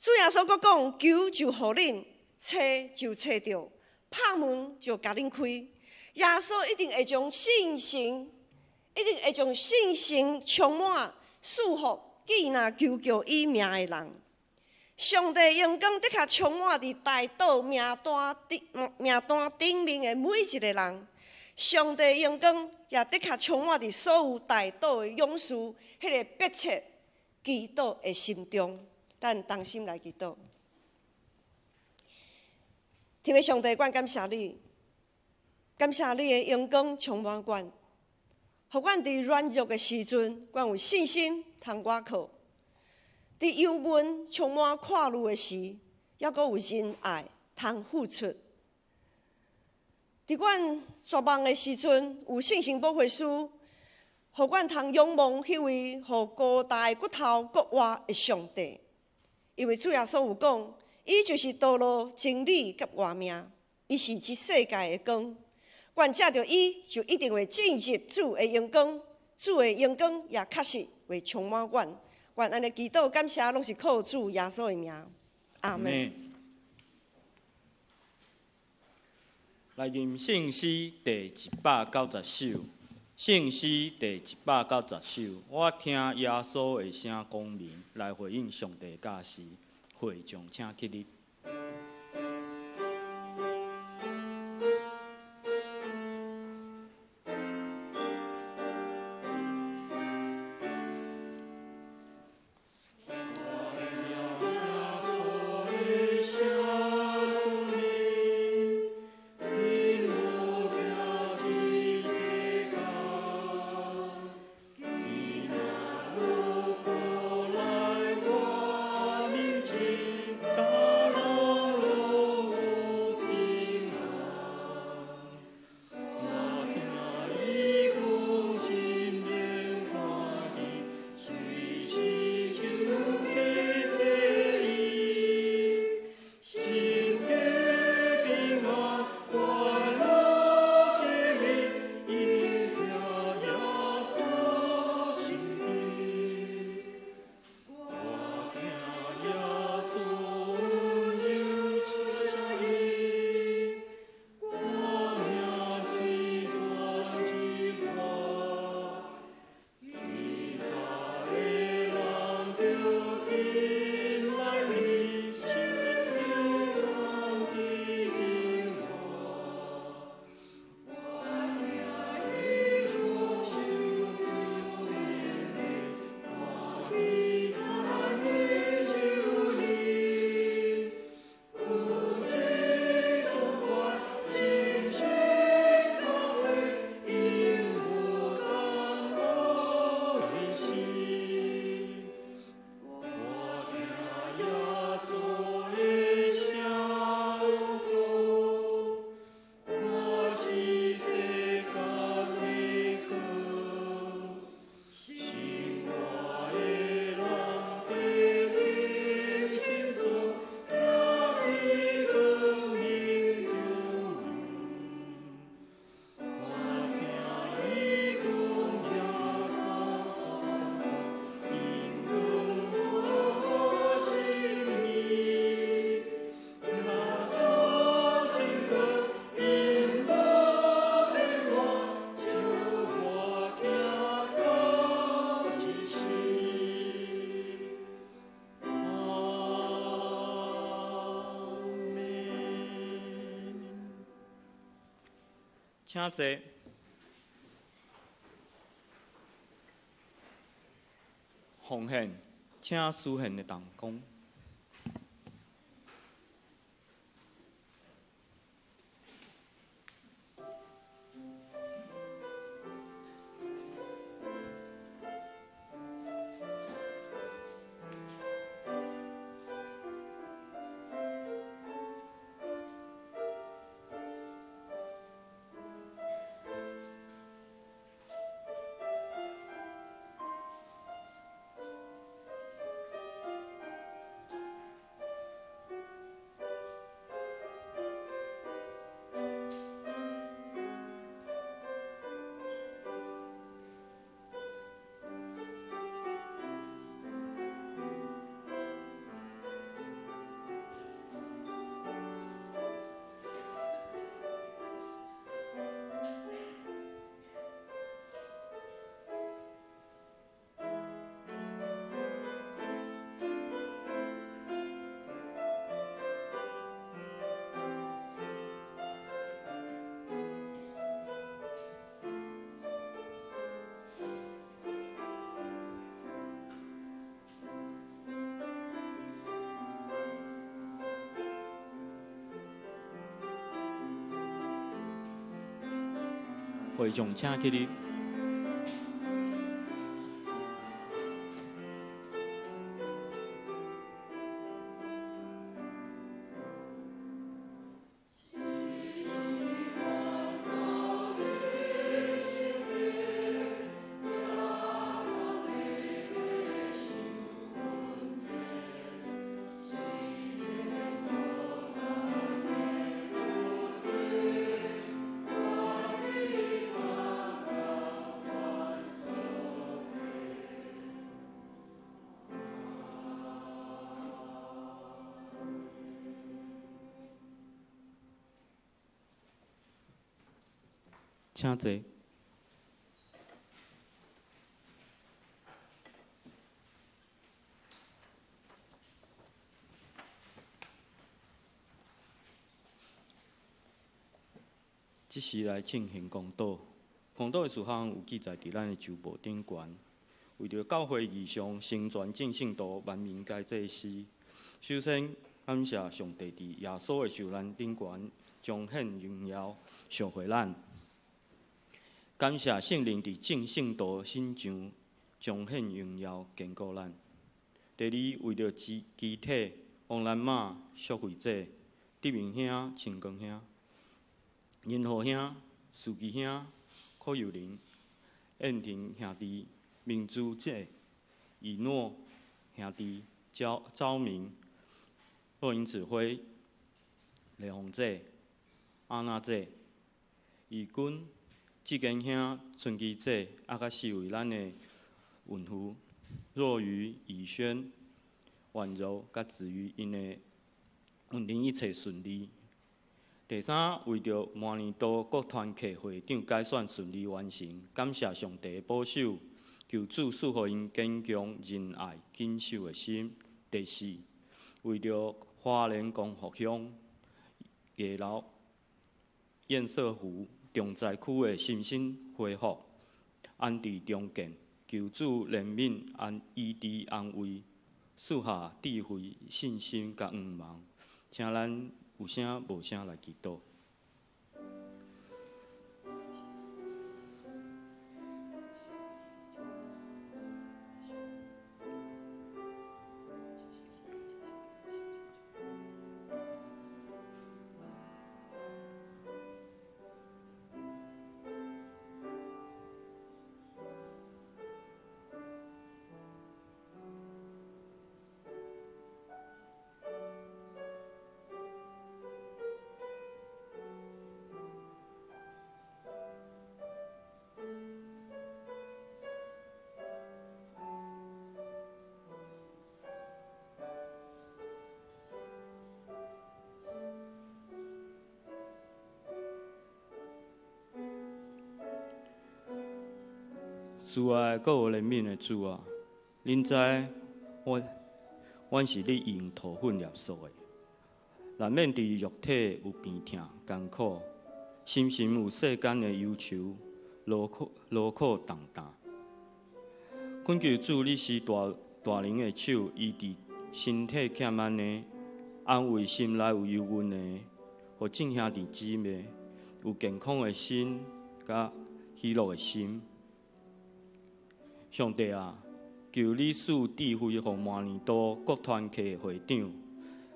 Speaker 3: 主耶穌閣講，求就予恁，揣就揣著，拍門就共恁開。耶穌一定會將信心，一定會將信心充滿，賜福既若求叫伊名的人。上帝榮光的確充滿佇代禱名單頂面的每一个人。上帝榮光也的確充滿佇所有代禱的勇士，彼个迫切祈禱的心中。咱同心來祈禱。天父上帝，阮感謝你，感謝你的榮光充滿阮，予阮佇軟弱的時陣，阮有信心通倚靠；佇憂悶充滿看慮的時，猶閣有仁愛通付出。佇阮絕望的時陣，有信心保惠師，予阮通仰望彼位予孤單的骨頭復活的上帝。因為主耶穌有講，伊就是道路、真理佮活命，伊是這世界的光。阮藉著伊，就一定會進入主的榮光，主的榮光也確實會充滿阮。阮按呢祈禱感謝，攏是靠主耶穌的名。阿門。
Speaker 2: 來吟聖詩第190首，聖詩第190首，我聽耶穌的聲講明，來回應上帝教示，會眾請起立。請坐。奉獻，請司獻的同工。會眾請起立。請坐。這時來進行公禱，公禱的事項有記載佇咱的周報頂懸。為著教會異象成全眾聖徒，萬民皆祭司。首先感謝上帝佇耶穌的受難頂懸，彰顯榮耀，贖回咱。感謝聖靈佇眾聖徒身上彰顯榮耀，堅固咱。第二，為著肢體王蘭媽、淑慧姐、德明兄、清光兄、仁和兄、思基兄、柯友林、燕婷兄弟、明珠姐、以諾兄弟、昭明、洛英指揮、雷洪姐、阿娜姐、义军、志坚兄、春基姐，佮四位咱的孕妇若愚、以轩、婉柔、佮子瑜，𪜶的运程一切顺利。第三，为著明年度各团契会长改选顺利完成，感谢上帝的保守，求主赐予𪜶坚强、仁爱、谨守的心。第四，为著花莲光复乡艺楼堰塞湖重灾区的心身恢复、安置重建，求主怜悯、安医治、安慰，赐下智慧、信心佮愿望。请咱有声无声来祈祷。慈爱阁有怜悯的主啊，恁知阮是你用涂粉捏塑的，难免伫肉体有病痛艰苦，深深有世间的忧愁，劳苦劳苦重担。恳求主，你施大大能的手，医治身体欠安的，安慰心内有忧郁的，予众兄弟姊妹有健康的身，佮喜乐的心。上帝啊，求你赐智慧予马尼多各团契会长，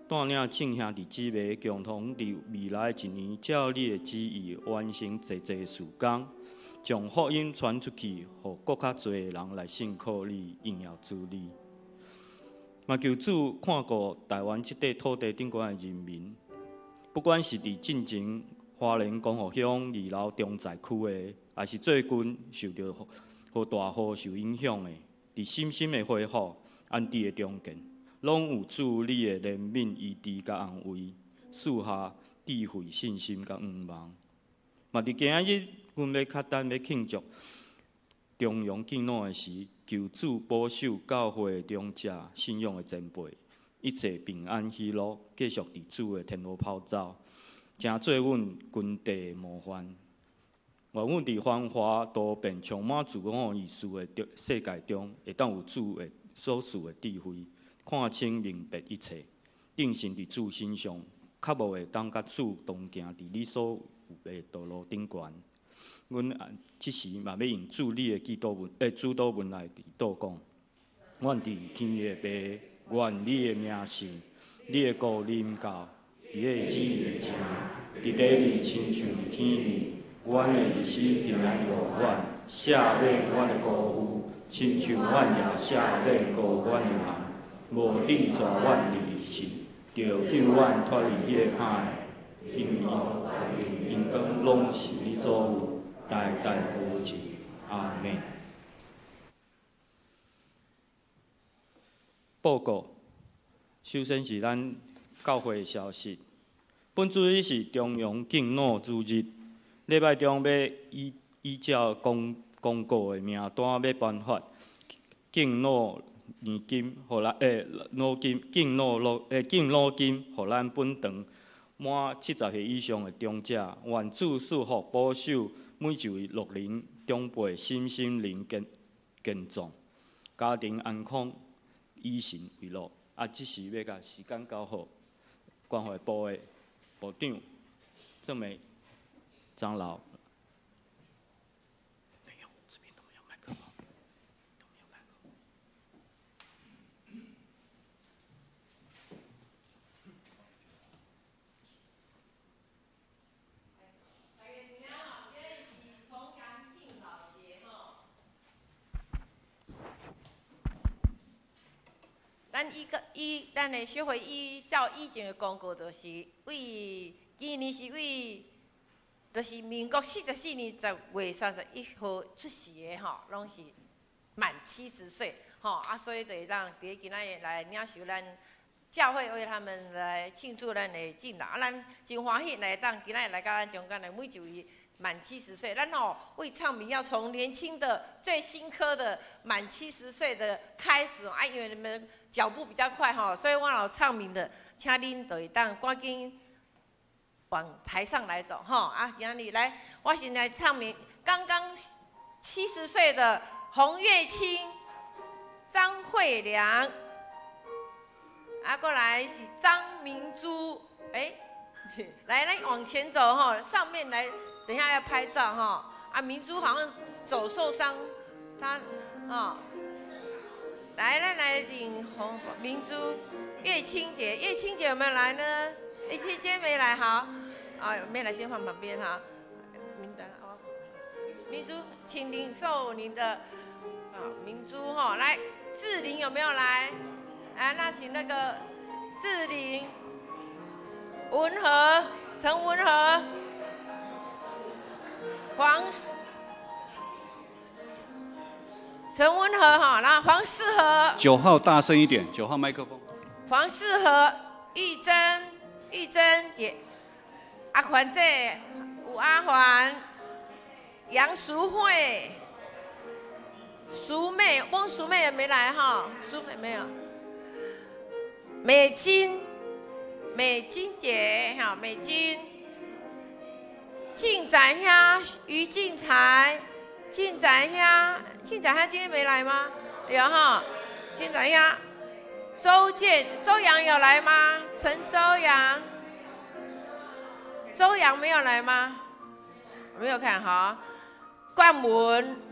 Speaker 2: 带领众兄弟姊妹共同伫未来一年，照你的旨意完成济济事工，将福音传出去，予阁较济的人来信靠你，荣耀主你。嘛求主看顾台湾这块土地顶悬的人民，不管是伫进前花莲光复乡二楼重灾区的，抑是最近受著予大雨受影响的，伫深深的恢复、安置的中间，拢有主你的怜悯、医治佮安慰，赐下智慧、信心佮向望。嘛伫今仔日，阮欲较等欲庆祝重阳敬老的时，求主保守教会长者信仰的前辈，一切平安喜乐，继续伫主的天路跑走，成做阮军队的模范。愿阮伫繁华多变、充满自我意识的世界中，会当有主的所赐的智慧，看清明白一切，定神伫主身上，较无会当佮主同行伫你所有的道路顶悬。阮这时嘛欲用主你的祈祷文，主祷文来祈祷讲：阮伫天的父，愿你的名圣，你的国临到，你的旨意成，伫地里亲像伫天里。阮的日子今仔予阮，赦免阮的辜负，亲像阮也赦免辜负阮的人。无赐阮入试，著救阮脱离彼个歹的，因为荣光拢是你所有，代代无尽。阿们。报告，首先是咱教会的消息。本主日是重阳敬老主日。礼拜中欲依照公公告的名单，欲颁发敬老年金，予咱老金敬老老敬老金，予咱本堂满70岁以上的长者，愿主赐福保守每一位乐龄长辈身心灵健健壮，家庭安康，以神为乐。啊，这时欲共时间交予关怀部的部长郑美长老。没有，这边都没有麦克风，都没有麦克风。
Speaker 4: 大家平安吼，今日是重阳敬老节吼。咱依个依咱的学会依照以前的公告，就是为今年是为，就是民国44年10月31号出世的吼，拢是满70岁吼啊，所以就会当伫今仔日来领受咱教会为他们来庆祝咱的敬老，啊，咱真欢喜来当今仔日来佮咱中间的每一位满七十岁，咱吼为唱名要从年轻的最新科的满七十岁的开始啊，因为你们脚步比较快吼，所以我若唱名的，请恁就会当赶紧往台上来走吼啊！今日来，我先来唱名，刚刚七十岁的洪月清、张惠良，啊，过来是张明珠，哎，来来往前走哈，上面来，等一下要拍照哈。啊，明珠好像手受伤，她啊，来来来领红明珠，月清姐，月清姐有没有来呢？月清姐没来，好，啊，没来先放旁边哈。名单哦，明珠，请领受您的啊，明珠哈，来，志玲有没有来？来，那请那个志玲、文和、陈文和、黄陈文和哈，然后黄世和。
Speaker 5: 9号大声一点，9号麦克风。
Speaker 4: 黄世和、玉珍、玉珍姐、阿环姐、吴阿环、杨淑慧、淑妹、翁淑妹也没来哈，淑妹没有。美金、美金姐哈，美金、進展兄余進才，進展兄，進展兄今天沒來嗎？有哈，進展兄，周建、周陽有來嗎？陳周陽，周陽沒有來嗎？沒有看好。冠文，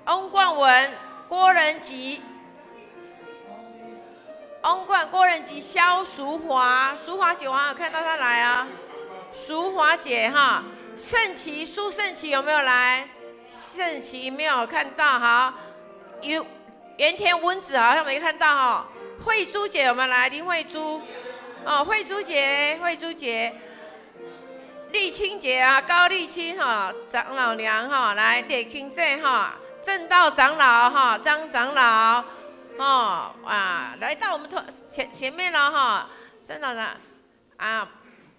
Speaker 4: 翁冠文，郭仁吉，翁冠郭仁吉，蕭淑華，淑華姐，我有看到她來啊。淑華姐哈，盛琪蘇盛琪有沒有來？盛琪沒有看到，好，有原田文子好像沒看到哈。慧珠姐有沒有來？林慧珠，哦，慧珠姐，慧珠姐，麗清姐啊，高麗清哈，長老娘哈，來麗清姐哈，正道長老哈，張長老，哦啊，來到我們前面了哈，鄭老長啊。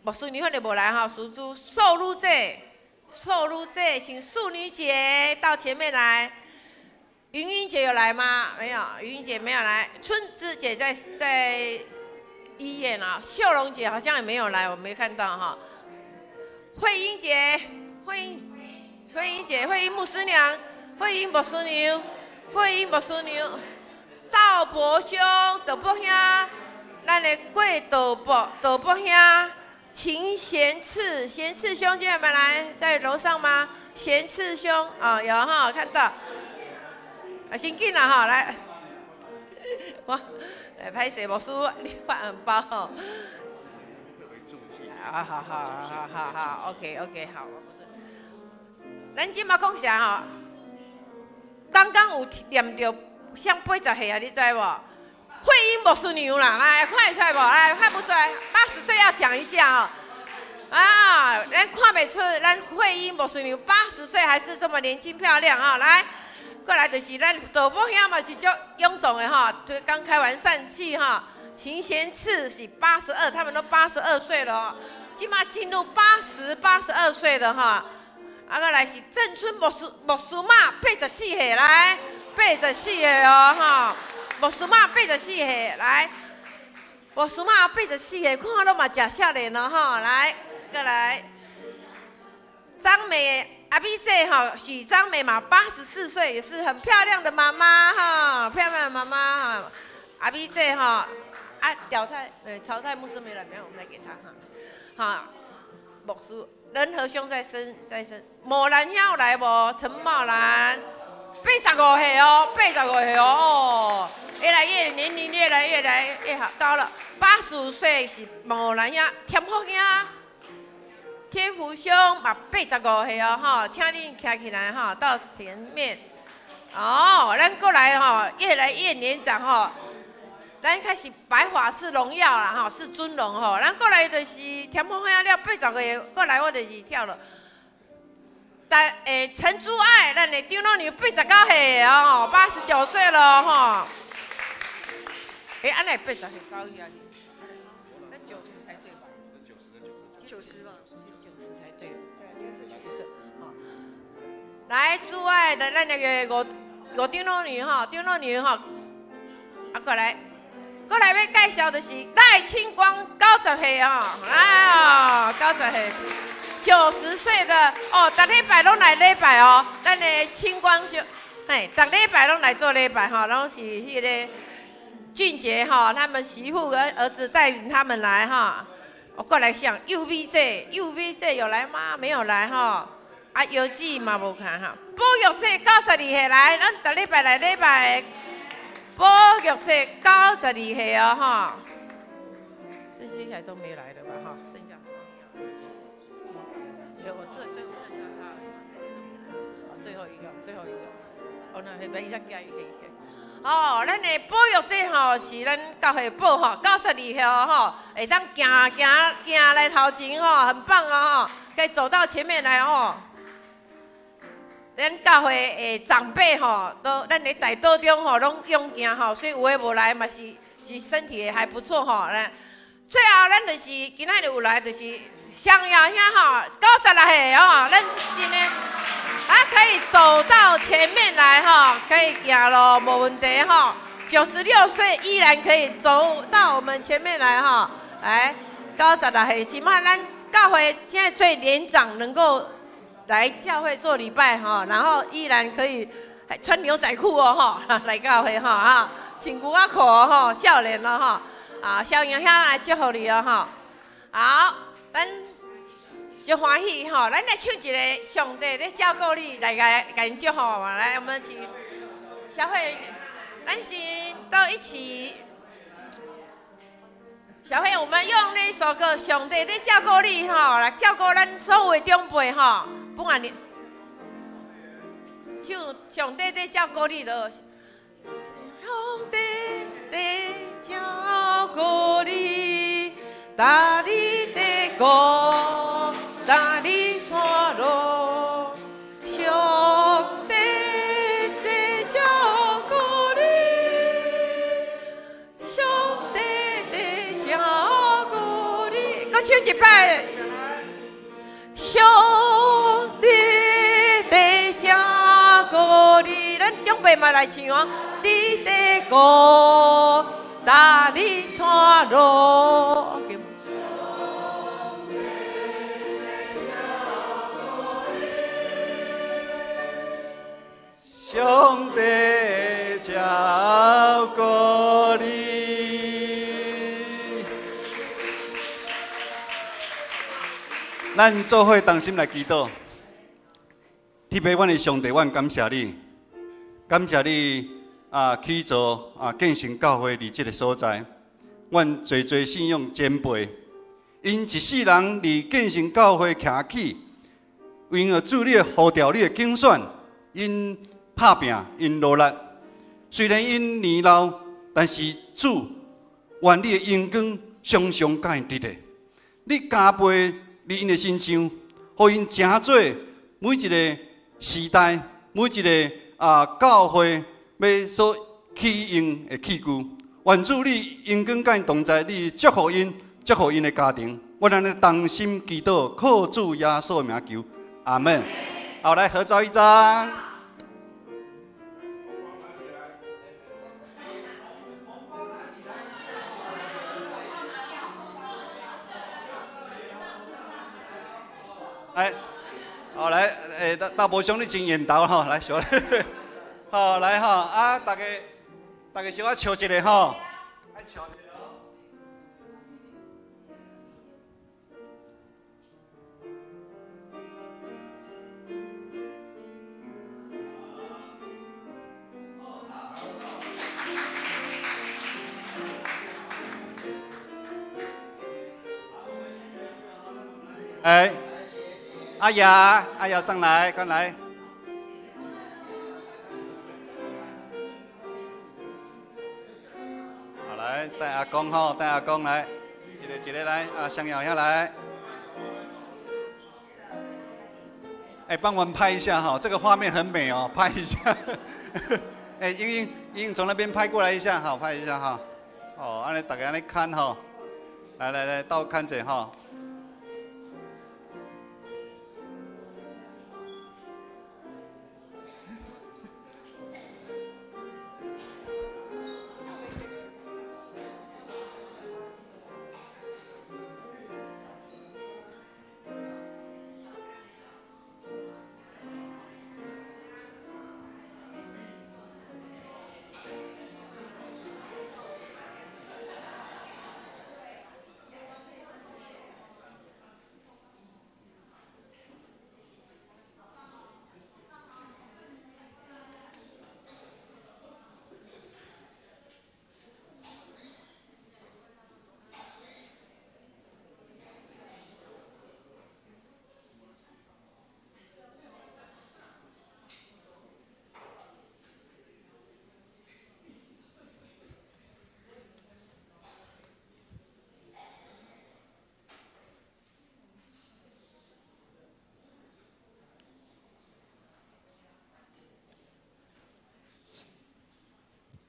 Speaker 4: 牧師娘可能無來哈，淑珠素女姐，素女姐，請素女姐到前面來。雲英姐有來嗎？沒有，雲英姐沒有來。春枝姐在醫院啊。秀榮姐好像也沒有來，我沒看到哈。慧英姐，慧英，慧英姐，慧英牧師娘，慧英牧師娘，慧英牧師娘，道博兄，道博兄，咱的郭道博，道博兄。秦賢賜，賢賜兄今天有沒有來？在樓上嗎？賢賜兄啊，有哈，看到。啊，先緊啦哈，來，我來歹勢牧師，你發紅包吼。啊，好好好好好，OK OK，好。咱這馬講啥吼？剛剛有念著像80歲啊，你知無？慧英牧師娘啦，來看會出來無？來看不出來，80歲要講一下哈。啊，咱看袂出，咱慧英牧師娘80歲還是這麼年輕漂亮啊！來，過來就是咱道博兄嘛是足臃腫的哈，就剛開完疝氣哈。秦賢賜是82，他們都82歲了哦，這馬進入82歲了哈。啊，過來是鄭春牧師牧師媽84歲來，84歲哦哈。牧師媽84歲來，牧師媽84歲，看攏嘛誠少年咯吼，來，過來，張美阿美姐哈，許張美嘛，84歲，也是很漂亮的媽媽哈，漂亮的媽媽哈，阿美姐哈，啊，屌太，曹太牧師沒來，沒有，我們來給他哈，哈，牧師仁和兄在生在生，茂蘭兄有來無？陳茂蘭，85歲哦，85歲哦，哦。越來越年齡越來越來越好高了，85歲是茂蘭兄，添福兄，天福兄嘛85歲哦，吼，請恁徛起來哈，到前面。哦，咱過來吼，越來越年長吼，咱開始白髮是榮耀啦，吼，是尊榮吼。咱過來就是添福兄了80歲，過來我就是跳了。但陳珠愛，咱的長老娘89歲哦，89歲了吼。哎，按呢80歲走去啊？那90才對吧？
Speaker 3: 90吧。
Speaker 4: 90才對。對，90。好，來，珠愛的咱那個五長老娘吼，長老娘吼，啊，過來，過來欲介紹的是賴清光90歲哦，來哦，90歲，90歲的哦，逐禮拜攏來禮拜哦，咱的清光兄，嘿，逐禮拜攏來做禮拜吼，攏是彼個。俊傑哈，他們媳婦跟兒子帶領他們來哈。我過來想，右 V 姐，右 V 姐有來嗎？沒有來哈。啊，姚姊嘛無看哈。保玉姐92歲來，咱逐禮拜來禮拜。保玉姐92歲哦哈。這些還都沒來的吧哈？剩下有我最後剩下他，最後一個，最後一個。哦，那那邊一下加一個一個。哦，咱的保育姐吼是咱教會寶吼，92歲吼，會當行行行來頭前吼，很棒哦吼，可以走到前面來吼。咱教會的長輩吼，都咱的代禱中吼，攏勇健吼，所以有的無來嘛是身體也還不錯吼。咱最後咱就是今仔日有來，就是香瑤兄吼，96歲哦，咱真的。他可以走到前面來哈，可以行咯，沒問題哈。96歲依然可以走到我們前面來哈。來，96歲，起碼咱教會現在最年長能夠來教會做禮拜哈，然後依然可以穿牛仔褲哦哈，來教會哈啊，穿牛仔褲吼，少年咯哈，啊，小英兄來祝福你哦哈。好，咱就歡喜吼，咱來唱一个上帝咧照顧你，來共𪜶祝福嘛。來，我們請小慧，咱先到一起。小慧，我們用那首歌《上帝咧照顧你》吼，來照顧咱所有的長輩吼，不管你唱上帝咧照顧你就。上帝咧照顧你，帶你的歌，帶你帶路。上帝在照顧你，上帝在照顧你。閣唱一擺。上帝在照顧你，咱長輩嘛來唱哦。你的歌，帶你帶路。
Speaker 5: 上帝照顧你，咱做伙同心來祈禱。特別阮的上帝，阮感謝你，感謝你啊，起造啊，建成教會佇這个所在。阮濟濟信仰前輩，𪜶一世人佇建成教會徛起，為了主你的呼召，你的揀選，𪜶拍拼，𪜶努力。雖然𪜶年老，但是主願你的榮光常常佮𪜶佇咧。你加倍佇𪜶的身上，予𪜶成做每一个時代、每一个啊教會欲所起用的器具。願主你榮光佮𪜶同在，你祝福𪜶，祝福𪜶的家庭。阮按呢同心祈禱，靠主耶穌的名求，阿們。好，來合照一張。來，好來，欸，大伯兄，你真緣投吼，來，小，好來吼，啊，大家，大家小可笑一下吼。愛笑一下哦。哎。阿雅，阿雅上來，快來！好來，帶阿公吼，帶阿公來，一个一个來，啊，香瑤下來。哎，幫我們拍一下哈，這個畫面很美哦，拍一下。哎，英英，英英從那邊拍過來一下，好，拍一下哈。哦，按呢大家按呢看吼，來來來，倒看者哈。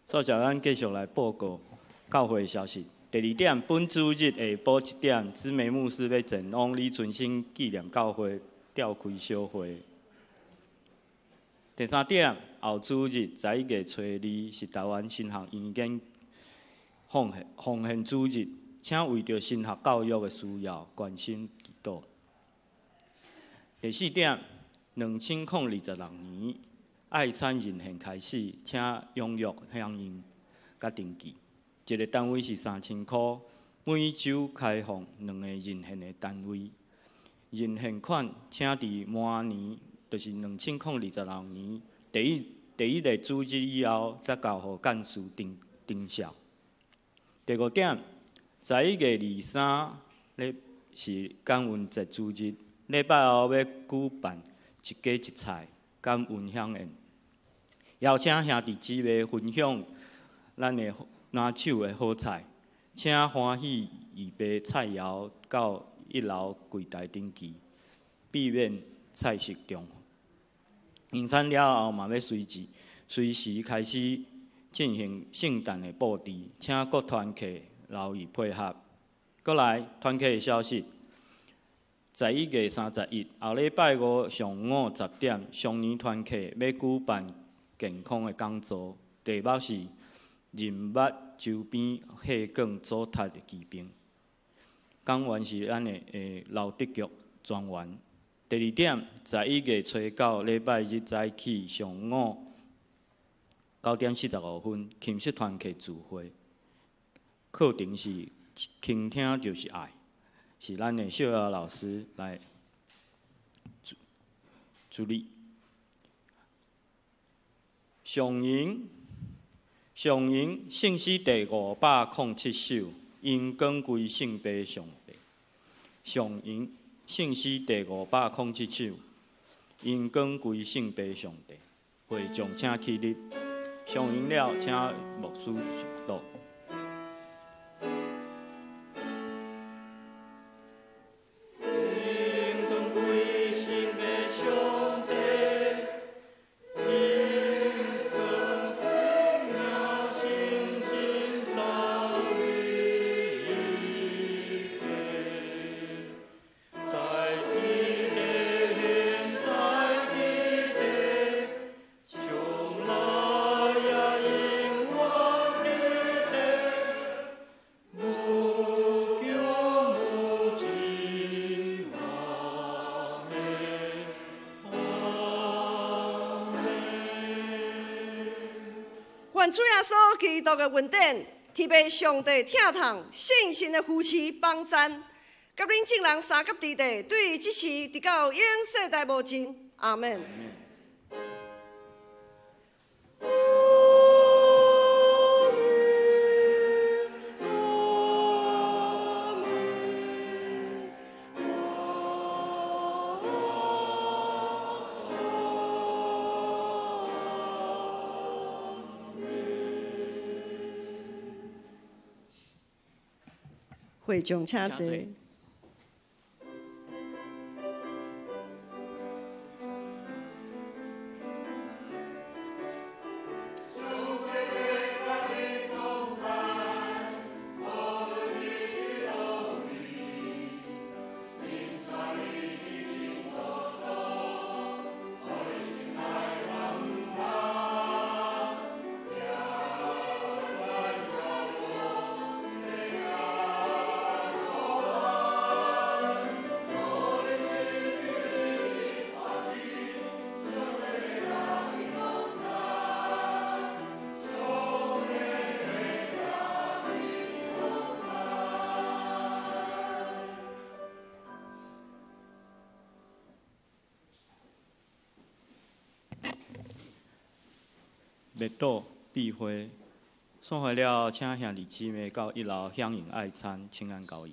Speaker 2: 所以，咱繼續來報告教會消息。第二點，本主日下晡7點，姊妹牧師欲前往李春生紀念教會召開小會。第三點，後主日11月初2是台灣神學院間奉獻主日，請為著神學教育的需要關心禱。第四點，2026年愛餐認獻開始，請踴躍響應佮登記。一個單位是3000箍，每週開放兩個認獻的單位。認獻款請佇明年，就是2026年第一個主日以後，才交予幹事登登銷。第五點，11月23日是感恩節主日，禮拜後欲舉辦一家一菜感恩饗宴，邀請兄弟姊妹分享咱的拿手的好菜，請歡喜預備菜餚到一樓櫃台登記，避免菜色重。用餐了後嘛，欲隨時開始進行聖誕的布置，請各團契留意配合。閣來團契的消息，11月31後禮拜五上午10點，雙年團契欲舉辦健康的講座，題目是任脈周邊血管阻塞的疾病。講員是咱的劉德玉專員。第二點，11月初9禮拜日早起上午9點45分，琴瑟團契聚會，課程是傾聽就是愛，是咱的秀瑤老師來主理。上營上營聖詩第507首，榮光歸聖父上帝。上營聖詩第507首，榮光歸聖父上帝。會眾請起立，上營了，請牧師禱。
Speaker 3: 願主耶穌基督的恩典，天父上帝疼痛，聖神的扶持幫贊，佮恁眾人相佮弟弟，對這時直到永世代無盡。阿們。會眾請坐。
Speaker 2: 默禱閉會，散會了，請兄弟姊妹到一樓享用愛餐，請安交誼。